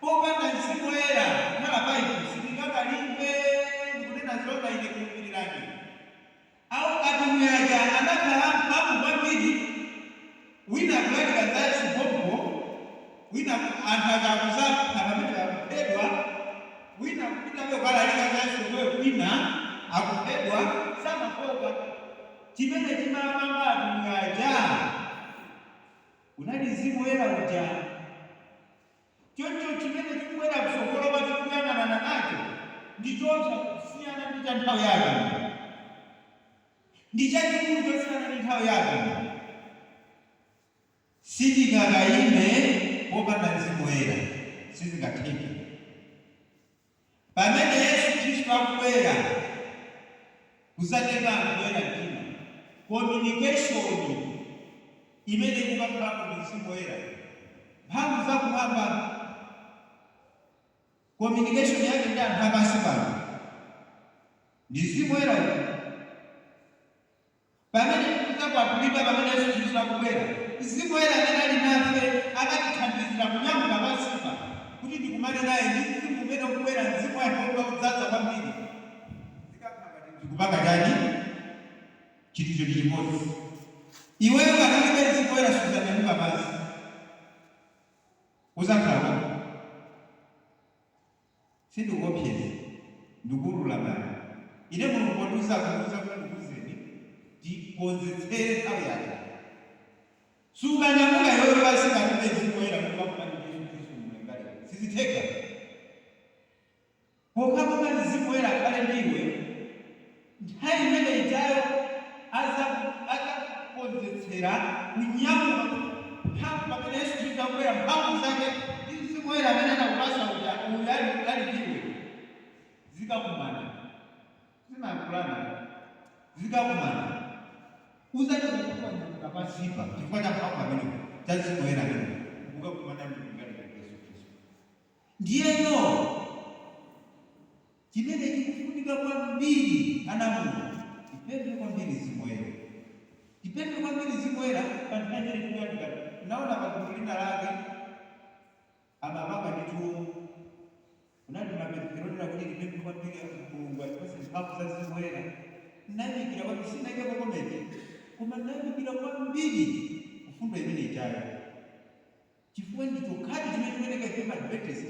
popanda Mzimu Woyera kukhala pa ife, sitingakalimbe. Ndikunena zoona ine, khulupirirani. Awo atumwi aja anakhala amphamvu kwambiri. Wina akulalika za Yesu pompo, wina anthu akakuzapha pamene akuphedwa, wina kupitabe kukalalika za Yesu kweyo, wina akuphedwa, samafoka. Chimene chimapanga atumwi aja unali Mzimu Woyera uja. Choncho chimene chikubwera kutsogolo kwa tikuyang'anana nacho ndi choopsa kusiyana ndi cha nthawi ya atumwi, ndi chachikulu chosiyana ndi nthawi ya atumwi. Sitingakayime popanda Mzimu Woyera, sizingatheke. Pamene Yesu Khristu akubwera kuzatenga anthu oyera mtima, communication imene ikukakhalapo ndi Mzimu Woyera, mphamvu zakumwamba, communication yake ndi anthu apansi pano ndi Mzimu Woyera uja. Pamene tikudzakwatulidwa, pamene Yesu Khristu akubwera, Mzimu Woyera amene ali nafe akatithandizira kunyamuka pansipa kuti tikumane naye. Ndi Mzimu umene ukubwera, Mzimu wa Yehova udzaza kwambiri, zikakhala ngati tikupanga chani, chinthucho ndi chimodzi. Iweyo ngati ulibe Mzimu Woyera, sudzanyamuka pansi, uzakhala. Sindikuopseza, ndikuulula mani. Ine Mulungu pondiuza, kundiuza kuti ndikuuzeni, tikonzetsere nthawi yake. Sukanyamuka iweyo pansi ngati ulibe Mzimu Woyera kuti ukakumane ndi Yesu Khristu mumlengalenga, sizitheka. Pokhapokha Mzimu Woyera akhale ndiwe, nthawi imene ijayo azakukonzetsera kunyamuka mphamvu. Pamene Yesu Khristu akubwera, mphamvu zake ndi Mzimu Woyera amene anakupasa uja, uyu ali ndiwe, zikakumana, zimayankhulana, zikakumana, uzachita kuti wanyamuka pansipa chifukwa cha mphamvu amenewo, cha Mzimu Woyera amenewo, kukakumana mlengalenga ndi Yesu Khristu. Ndiyeno chimene chikufunika kwambiri, ana Mulungu, tipemphe kwambiri Mzimu Woyera, tipemphe kwambiri Mzimu Woyera pa nthawi imene tikuyandikana. Naona pa gulu lina lake amapanga ndithu, kunali mapemphero onena kuti tipemphe kwambiri Mulungu atipatse mphamvu za Mzimu Woyera. Nayamikira kwambiri, sindinayikepo comment, koma nayamikira kwambiri kufundo imene ijayo, chifukwa ndi chokhacho chimene chikuyeneka. Ife ma Adventist,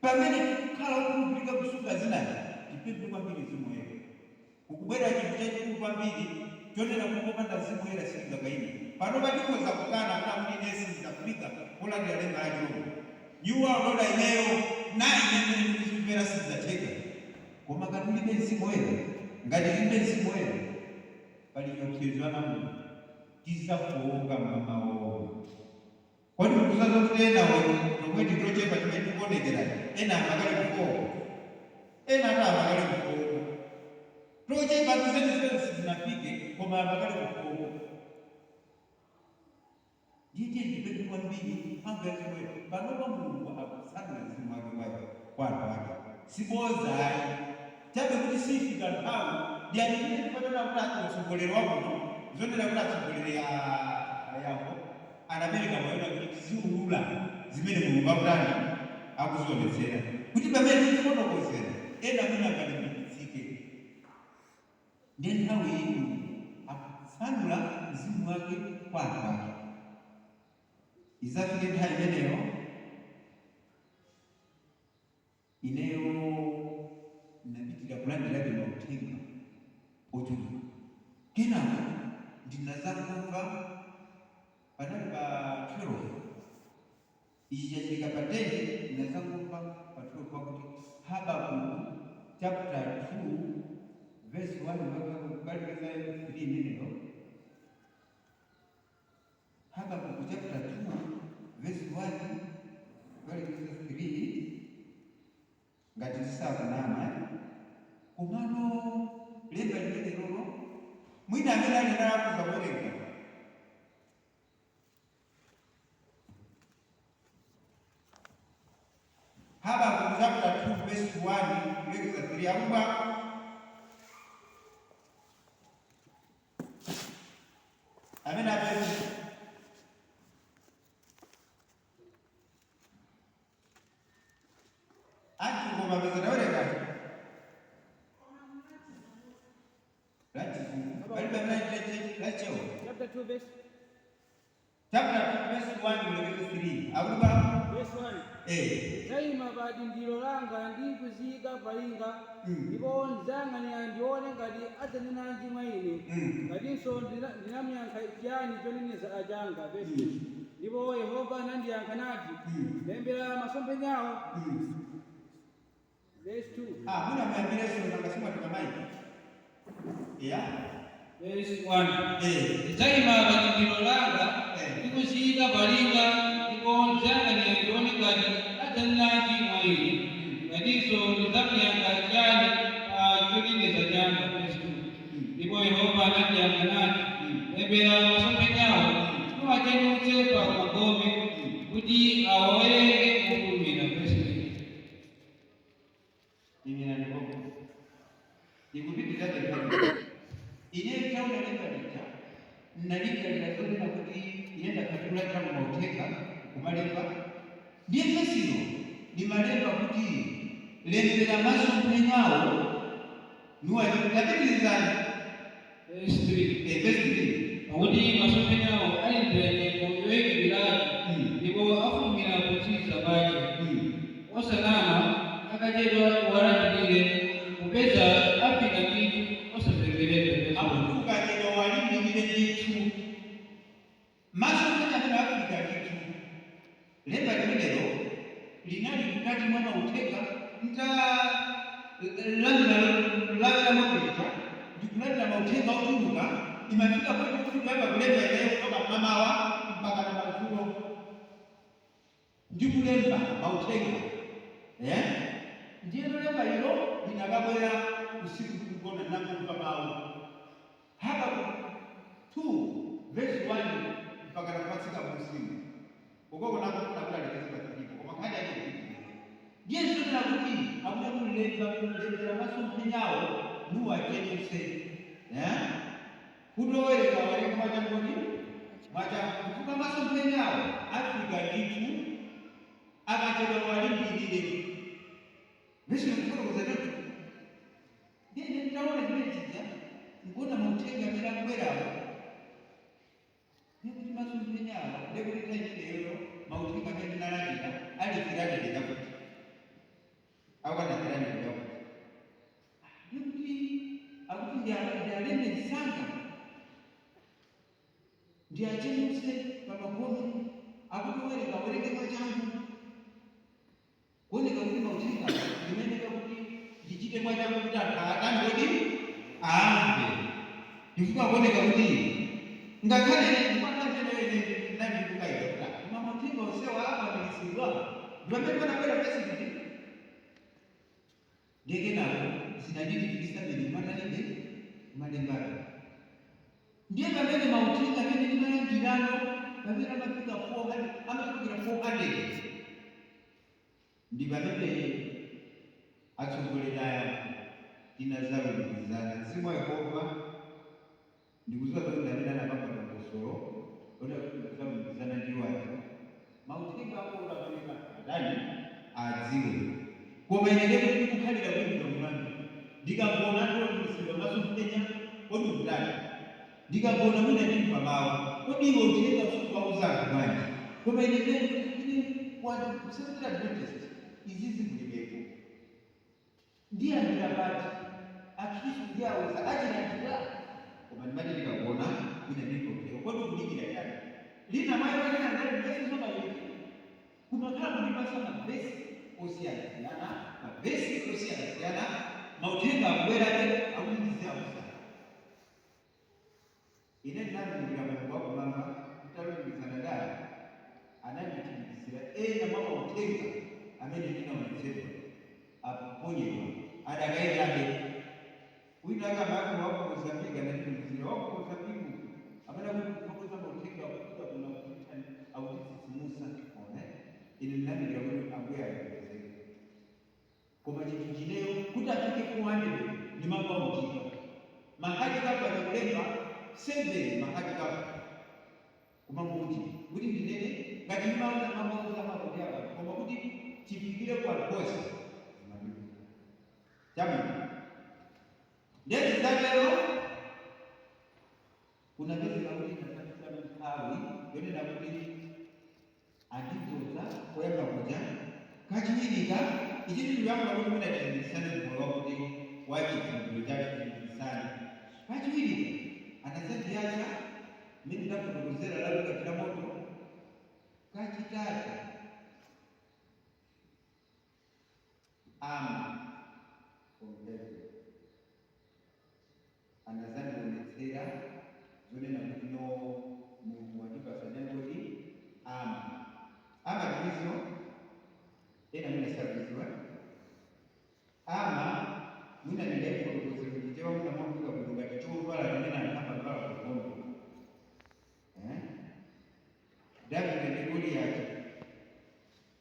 pamene tikukhala okhulupirika kusunga zinazi, tipemphe kwambiri Mzimu Woyera. Kukubwera chinthu chachikulu kwambiri chonena kuti popanda Mzimu Woyera sitingakayime. Pano patikhoza kukana kuna kuti ine sindidzafika polandira lemba la chilombo, New World Order, ineyo na ine mmene ndikuzimvera sizidzatheka. Koma ngati ulibe Mzimu Woyera, ngati tilibe Mzimu Woyera, pali chiopsezo, ana Mulungu, tizafowoka mmamawa. Kodi mukudziwa zoti ena tomwe titochepa timene tikuonekera, ena amakali kufowoka, ena ata amakali kufowoka? Tochepa tizeni sizinafike, koma amakali kufowoka. Ndiye tipemphe kwambiri mphamvu ya Mzimu Woyera. Panopa Mulungu akutsanula Mzimu wake kwa anthu ake, siboza ayi, chabe kuti sifika nthawi. Ndiyamikire chifukwa kuti utsogoleri wakuno, zonena kuti atsogoleri ayambo anapereka mayona kuti tiziulula zimene Mulungu akutani, akuzionetsera, kuti pamene tikufotokozera ena mwina angalimbikitsike. Ndiye nthawi iyi Mulungu akutsanula Mzimu wake kwa anthu ake. Izafike nthawi imeneyo, ineyo ndinapitira kulandirabe mauthenga ochuluka. Kenako ndinazangomva, panali pa 12, ichi chachitika pa 10, ndinazangomva pa 12 pakuti Habakuku chapter 2 verse 1 mpaka kukalekeza 3 imeneyo. Habakuku chapter 2 verse 1 kukalekeza 3, ngati tisakunama. Komano lemba limene lolo, mwina amene ali nalo akuza kuwerenga. Habakkuk chapter 2 verse 1 kulekeza 3 akuba amene apezi anthu koma peza tawerenga lachizungu palibe amene lachewa. Chapter 2, verse, Chapter 2 verse 1 kulekeza 3 akuba verse 1. Ndayima pa dindiro langa ndi kuziyika palinga, ndipo ndidayang'anira ndione ngati adzanenanji mwa ine, ngatinso ndinamuyankha chiyani choneneza changa. Verse 2. Ndipo Yehova anandiyankha nati, lembera masomphenyawo. Verse 2. Ah, muna muyambireso nangasimwa tikamayi ya. Verse 1. Ndidzayima pa dindiro langa ndi kuziyika palinga, ndipo ndidayang'anira ndione ngati adzanenanji mwa ine, ngatinso ndidzamuyankha chiyani pa choneneza changa. Verse 2. Ndipo Yehova anandiyankha nati, lembera masomphenyawo, nuwachenutse pa magome, kuti awawerenge mofulumira. Verse 3. Imina ndipo ikupitiriza pemphero. Ine taona lemba lija nnalingalira zonena kuti ine ndakhatikulathira mauthenga kumalemba, ndiye vesilo limalemba kuti lembera masomphenyawo nuwachi. Tapitirizani. Verse 3. Verse 3. Pakuti masomphenyawo alindira nyengo yoyikidwiratu, ndipo afulumira potsiriza pake, osanama. Akachedwa uwalandirire, popeza afika ndithu, osazengereza. Akuti ukachedwa walimbikire ndithu, masomphenya amene afika ndithu. Lemba limenelo linali mkati mwa mauthenga nta landira lavira mwakulija ndikulandira mauthenga ochuluka. Imafika kuti kuyamba kulemba ineyo kutoka mmamawa mpaka na madzulo ndikulemba mauthenga, eh? Ndiyeno lemba ilo linakabwera usiku tikugona, nangomva mawu Habakkuk 2 verse 1 mpaka nakupatsika musimu ukoko nakufuna kuti alekeze pachilipo, koma nkhani yake ikupitirira. Ndiye zonena kuti akuti kulemba kulembera masomphenyawo nuwachenutse, eh? Kuti owerenga awerenge mwachangoni mwachangu, chifukwa masomphenyawo afika ndithu, akachedwa walimbirire. Vesi kufotokoza choncho. Ndiye ine nditaona chimene chija nkuona mauthenga amene akubwerawo, ndikuti masomphenyawo, ndikuti nthawi imeneyoyo mauthenga amene ndinalandira ali 300 chakuti akwana 300 chakuti, ndikuti akuti ndialembe msanga, ndiachenutse pamagome, akuti werenga werenge mwachangu. Kuoneka kuti mauthenga ndimeneka kuti ndichite mwachangu kuti anthu atani kodi amve, chifukwa kuoneka kuti ngakhale ine ndinandikukaika kuti koma mauthenga onsewa akwaniritsidwa ndi pamene panabwera president. Ndiye kenako zinanditikisa mene kumatalibe kumalembano. Ndiye pamene mauthenga amene ndimalandirano pamene amafika 400, amafikira 400, ndi pamene atsogoleri aya tinazalumikizana. Mzimu wa Yehova ndikuziwa zoti amene anapanga dongosolo oti tinazalumikizana ndi wanthu mauthenga ako utapereka adani adziwe. Koma ine ndekuti ndikukhalira kuyimbidwa mlandu ndikagona atolondisidwa masomphenya, kodi ukutani? Ndikagona mwina ndimva mawu, kodi iwe uthenga usiku wauza anthu bwanji? Koma ine ndekuti ine kwati ku Adventist izizi kulibepo, ndiyambira pati? Akhristu ndiyawuza achilandira? Koma ndimati ndikagona mwina ndimva uthenga, kodi ukulikira chani? Lina mwayi lina ndali vesi zomaliki kumakhala kundipasa mavesi osiyanasiyana, mavesi osiyanasiyana, mauthenga akubwerabe akuti ndiziyawuza. Ine ndinalumikira Mulungu wakumwamba, nditalumikizana naye ananditsimikizira ena mwa mauthenga amene ndinaonetsedwa akuponyedwa adakayendabe. Wina akamati wa ku Mozambique ananditumizira wa ku Mozambique amene akuti kuthokoza mauthenga akufika kuno akutitsitsimutsa. One ine ndinalumikira kuti Ambuye alemekezeke. Ndimangautika ma hard copy akulemba 7, ma hard copy kumanguti kuti ndinene ngati ndimauza mamauza makuti apa, koma kuti chifikire kwa anthu onse chabwino. Ndezi zatero kunapezeka kuti ndasafika nthawi yonena kuti andidzoza koyamba kuja. Kachiwirika ichi ndikuyamba kuti mwina tilimbikitsane moyo wakuti wachikhulupiriro chathu, tilimbikitsane. Kachiwirika anadzandiyatsa mmene ndafotokozera lalikatira moto. Kachitatu armor from heaven anazandionetsera zonena kuti no, Mulungu wandipasa changoti armor. Armor tilizo ena mwina sakuziwa armor, mwina ndingayifotokozera kuchichewa mwina mwafika bwino ngati chovala chimene anthu amavala ku nkhondo, eh? Davide ndi Goliati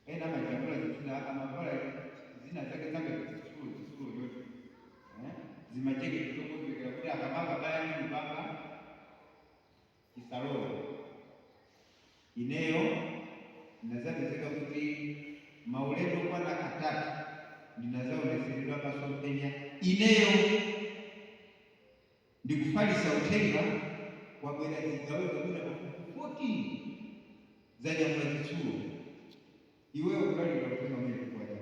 ena amajambula zithunzi, amavala zina zake zangati zitsulo, zitsulo choti, eh? Zimajeketi zokonzekera kuti akamaka baya ndi lupanga chisalowe. Ineyo ndinazapezeka kuti maulendo okwana atatu ndinazaoneseredwa masomphenya ineyo ndikufalisa uthenga, kwabwera zigawenga mwina pafupi 14 zanyamula zitsulo. Iweyo kulalika uthenga umene kukwata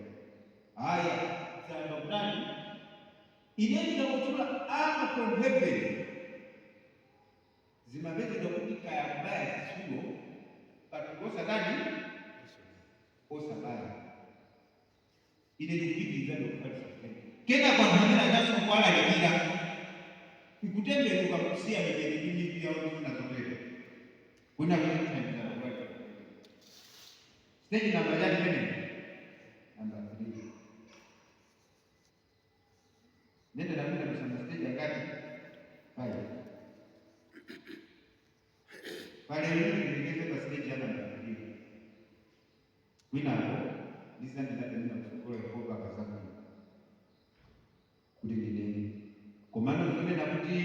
aya zayamba kutani? Ine ndikakutchula armor from heaven, zimapezeka kuti kaya kubaya zitsulo patuko osatani, osabaya. Ine ndikupitiriza ndikufalisa uthenga. Kenako anthu amene ajaso nkuwalalikira, nkutembenuka kusiya mipeni ndi mivi yawo ndi zina zotero kuna kuti kuthandizana kulalika. Stage number chani imene? Number 3. Nende namina kusema stage angati? 5. Pale ndilekeze pa stage ya number 3. Kwinako ndizandinapemena kutsogolo Yehova akazabwino kuti ndinene. Komano zonena kuti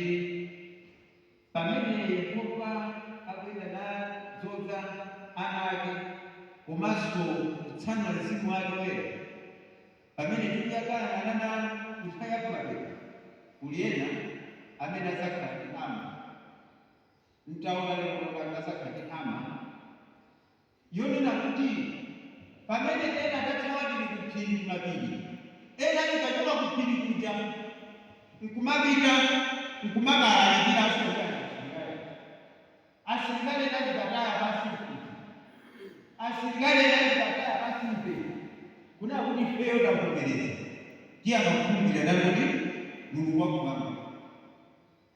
pamene Yehova akuyenda nadzoza ana ake komanso kutsanula mzimu wake woyera, pamene tikuyang'ana na nthawi yakumapeto, kuli ena amene adzakhala ndi armor. Ntaona lero adzakhala ndi armor yonena kuti pamene ena adathawa tili kuphiri, kumapiri, ena tikachoka kuphiri kuja nkumapita nkumakalalikira asilikali, asilikali ena tikataya pasi mfuti, asilikali ena tikataya pasi mpeni, kuna kuti ifeyo tamuvomereza, tiyamba kukhulupirira naye kuti Mulungu wakumwamba.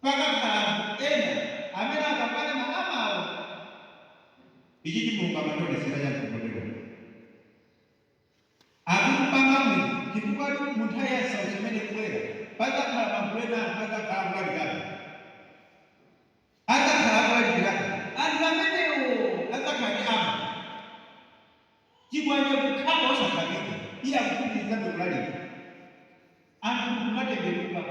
Pakakhala anthu ena amene akapane ma armor wo. Ichi chi Mulungu amandionesera chamtsogoleri akumpanga munthu, chifukwa mu nthawi ya nsautso imene ikubwera padzakhala magulu ena anthu adzakhala akulalikirabe, adzakhala akulalikirabe. Anthu amenewo adzakhala ndi armor, chikwanje kukhapa osakhapika, iye akupitirizabe kulalika, anthu nkumatembenuka.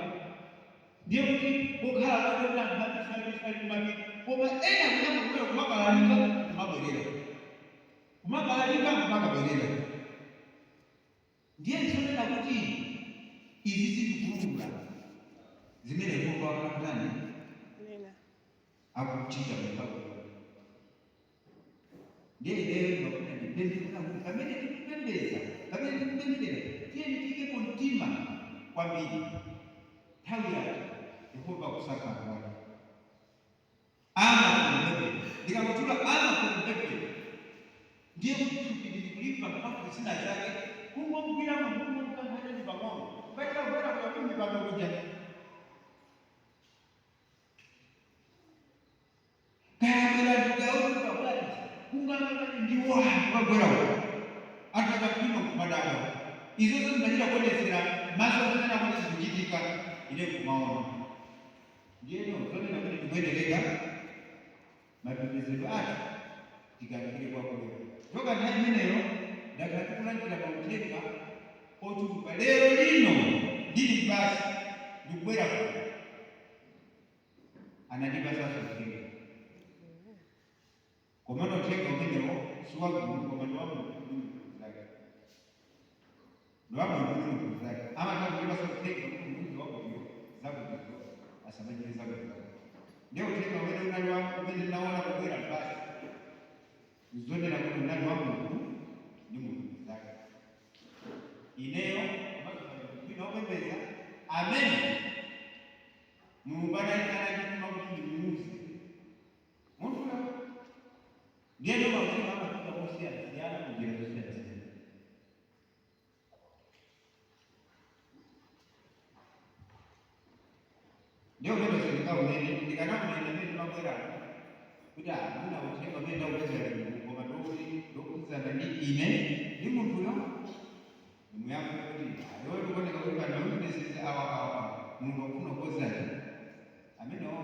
Ndiye kuti kokhala kwake kuti anthu abisali kumapiri, koma ena kuyamba kubwera kumakalalika, kumabwerera, kumakalalika, kumakabwerera. Ndiye nzonena kuti izi zikukulula zimene Yehova wakhala Nena. akuchita mpaka. Ndiye ineyo ndimafuna ndipemphe kuti pamene tikupembedza, pamene tikupemphera, tiyeni tiyikepo mtima kwambiri. Nthawi yake Yehova akusaka anthu ake. Armor from heaven, ndikakutchula armor from heaven, ndiye kuti thupi lili kulimba mphamvu zina zake, kungomgwira munthu, kungomkankhanyani pang'ono, kukachita kubwera kuyakumbi pano kuja kayabwera ndikayotuka bwanji, kungangakati ndiwo anthu kagwera uko, anthu akakhwima kumadabwa. Izozo zimachita kuonetsera maso zonena kuti zikuchitika, ine kumaona. Ndiyeno zonena kuti tikuyenereka mapembedzero athu tikankhire kwakuya. Choka nthawi imeneyo ndakhala ndikulandira mauthenga ochuluka. Lero lino ndili m'basi. Ndikubwera kuno anandipasanso uthenga, komano uthenga umenewo siwagulu, koma ndi wa munthu ndi munthu zake, ndi wa munthu ndi munthu zake. Amatha kundipasa uthenga kuti munthu wakuyo zakutizo asamachite zakuti. Ndiye uthenga umene unali wa umene ndinaona kubwera basi nzonena kuti unali wa munthu ndi munthu zake, ineyo komanso wina wopembedza amene Mulungu anachituma kuti ndimuuze munthuyo. Ndiye mauthenga amafika mosiyanasiyana, munjira zosiyanasiyana. Ndiye umene sindingaunene, ndikanaunena mmene ndimabwerano kuti amuna uthenga umene ndaupeza lero, koma ndokuti ndokhudzana ndi ine ndi munthuyo, ndimuyankhe kuti ayo ndikuoneka kuti pano weaknesses awa awa awa, Mulungu akufuna kukonzaji amenewo.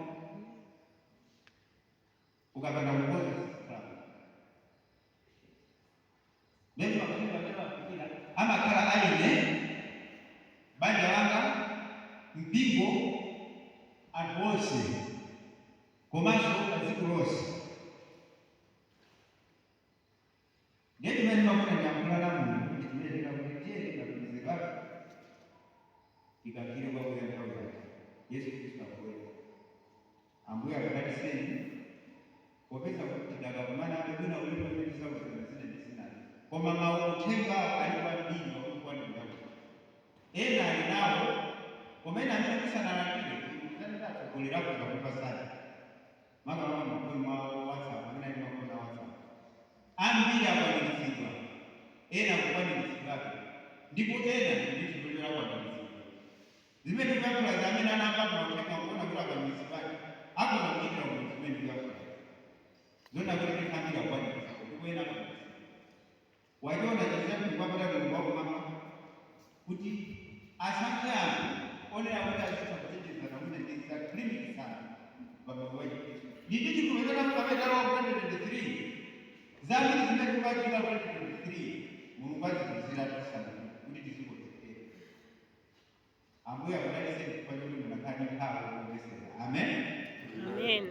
Ukapanda kukonza sizikhala. Ndiye mauthenga amene amafikira amakhala aine, banja langa, mpingo, anthu onse, komanso pa dziko lonse. Ndiye chimene ndimafuna ndiyankhula na Mulungu ndi chimene ndinakuti tiyeni matumizidwe athu tikankhire kwakuya nthawi yake. Yesu Khristu akubwera. Ambuye akudalitseni popeza kuti tidakakumanabe mwina ulendo umene tizauzana zina ndi zinazo, koma mawu uthengawo ali kwambiri pakuti ena ali nawo, koma ena amene musanalandire tumikizane atsogoleri akhoza kupasani, makamaka mafoni mwa WhatsApp, amene ali mafoni a WhatsApp. Ambiri akwaniritsidwa, ena akukwaniritsidwabe, ndipo ena ndi chikhulupiriro akwaniritsidwa. Zimene tikuyankhula za amene anamva mauthenga kuona kuti akwaniritsidwake, akhoza kuchitira umboni zimene tikuyankhula zona kuti ambiri akwaniritsidwa ndipo ena akwaniritsidwa. Wachiona chizathu kwapata Mulungu wakumwamba kuti asankhe anthu onera kuti azitha kuchenjezana mwina ndi zake, kulimbikitsana pamoyo wa Chikhristu. Ndi chikhulupiriro pamene talowa 2023, zambiri zimene tikukachitika 2023 Mulungu azitizira tisana kuti tizikonzekera. Ambuye akudalitseni chifukwa choti munakhala ndi nthawi yokumvetsera. Amen. Amen.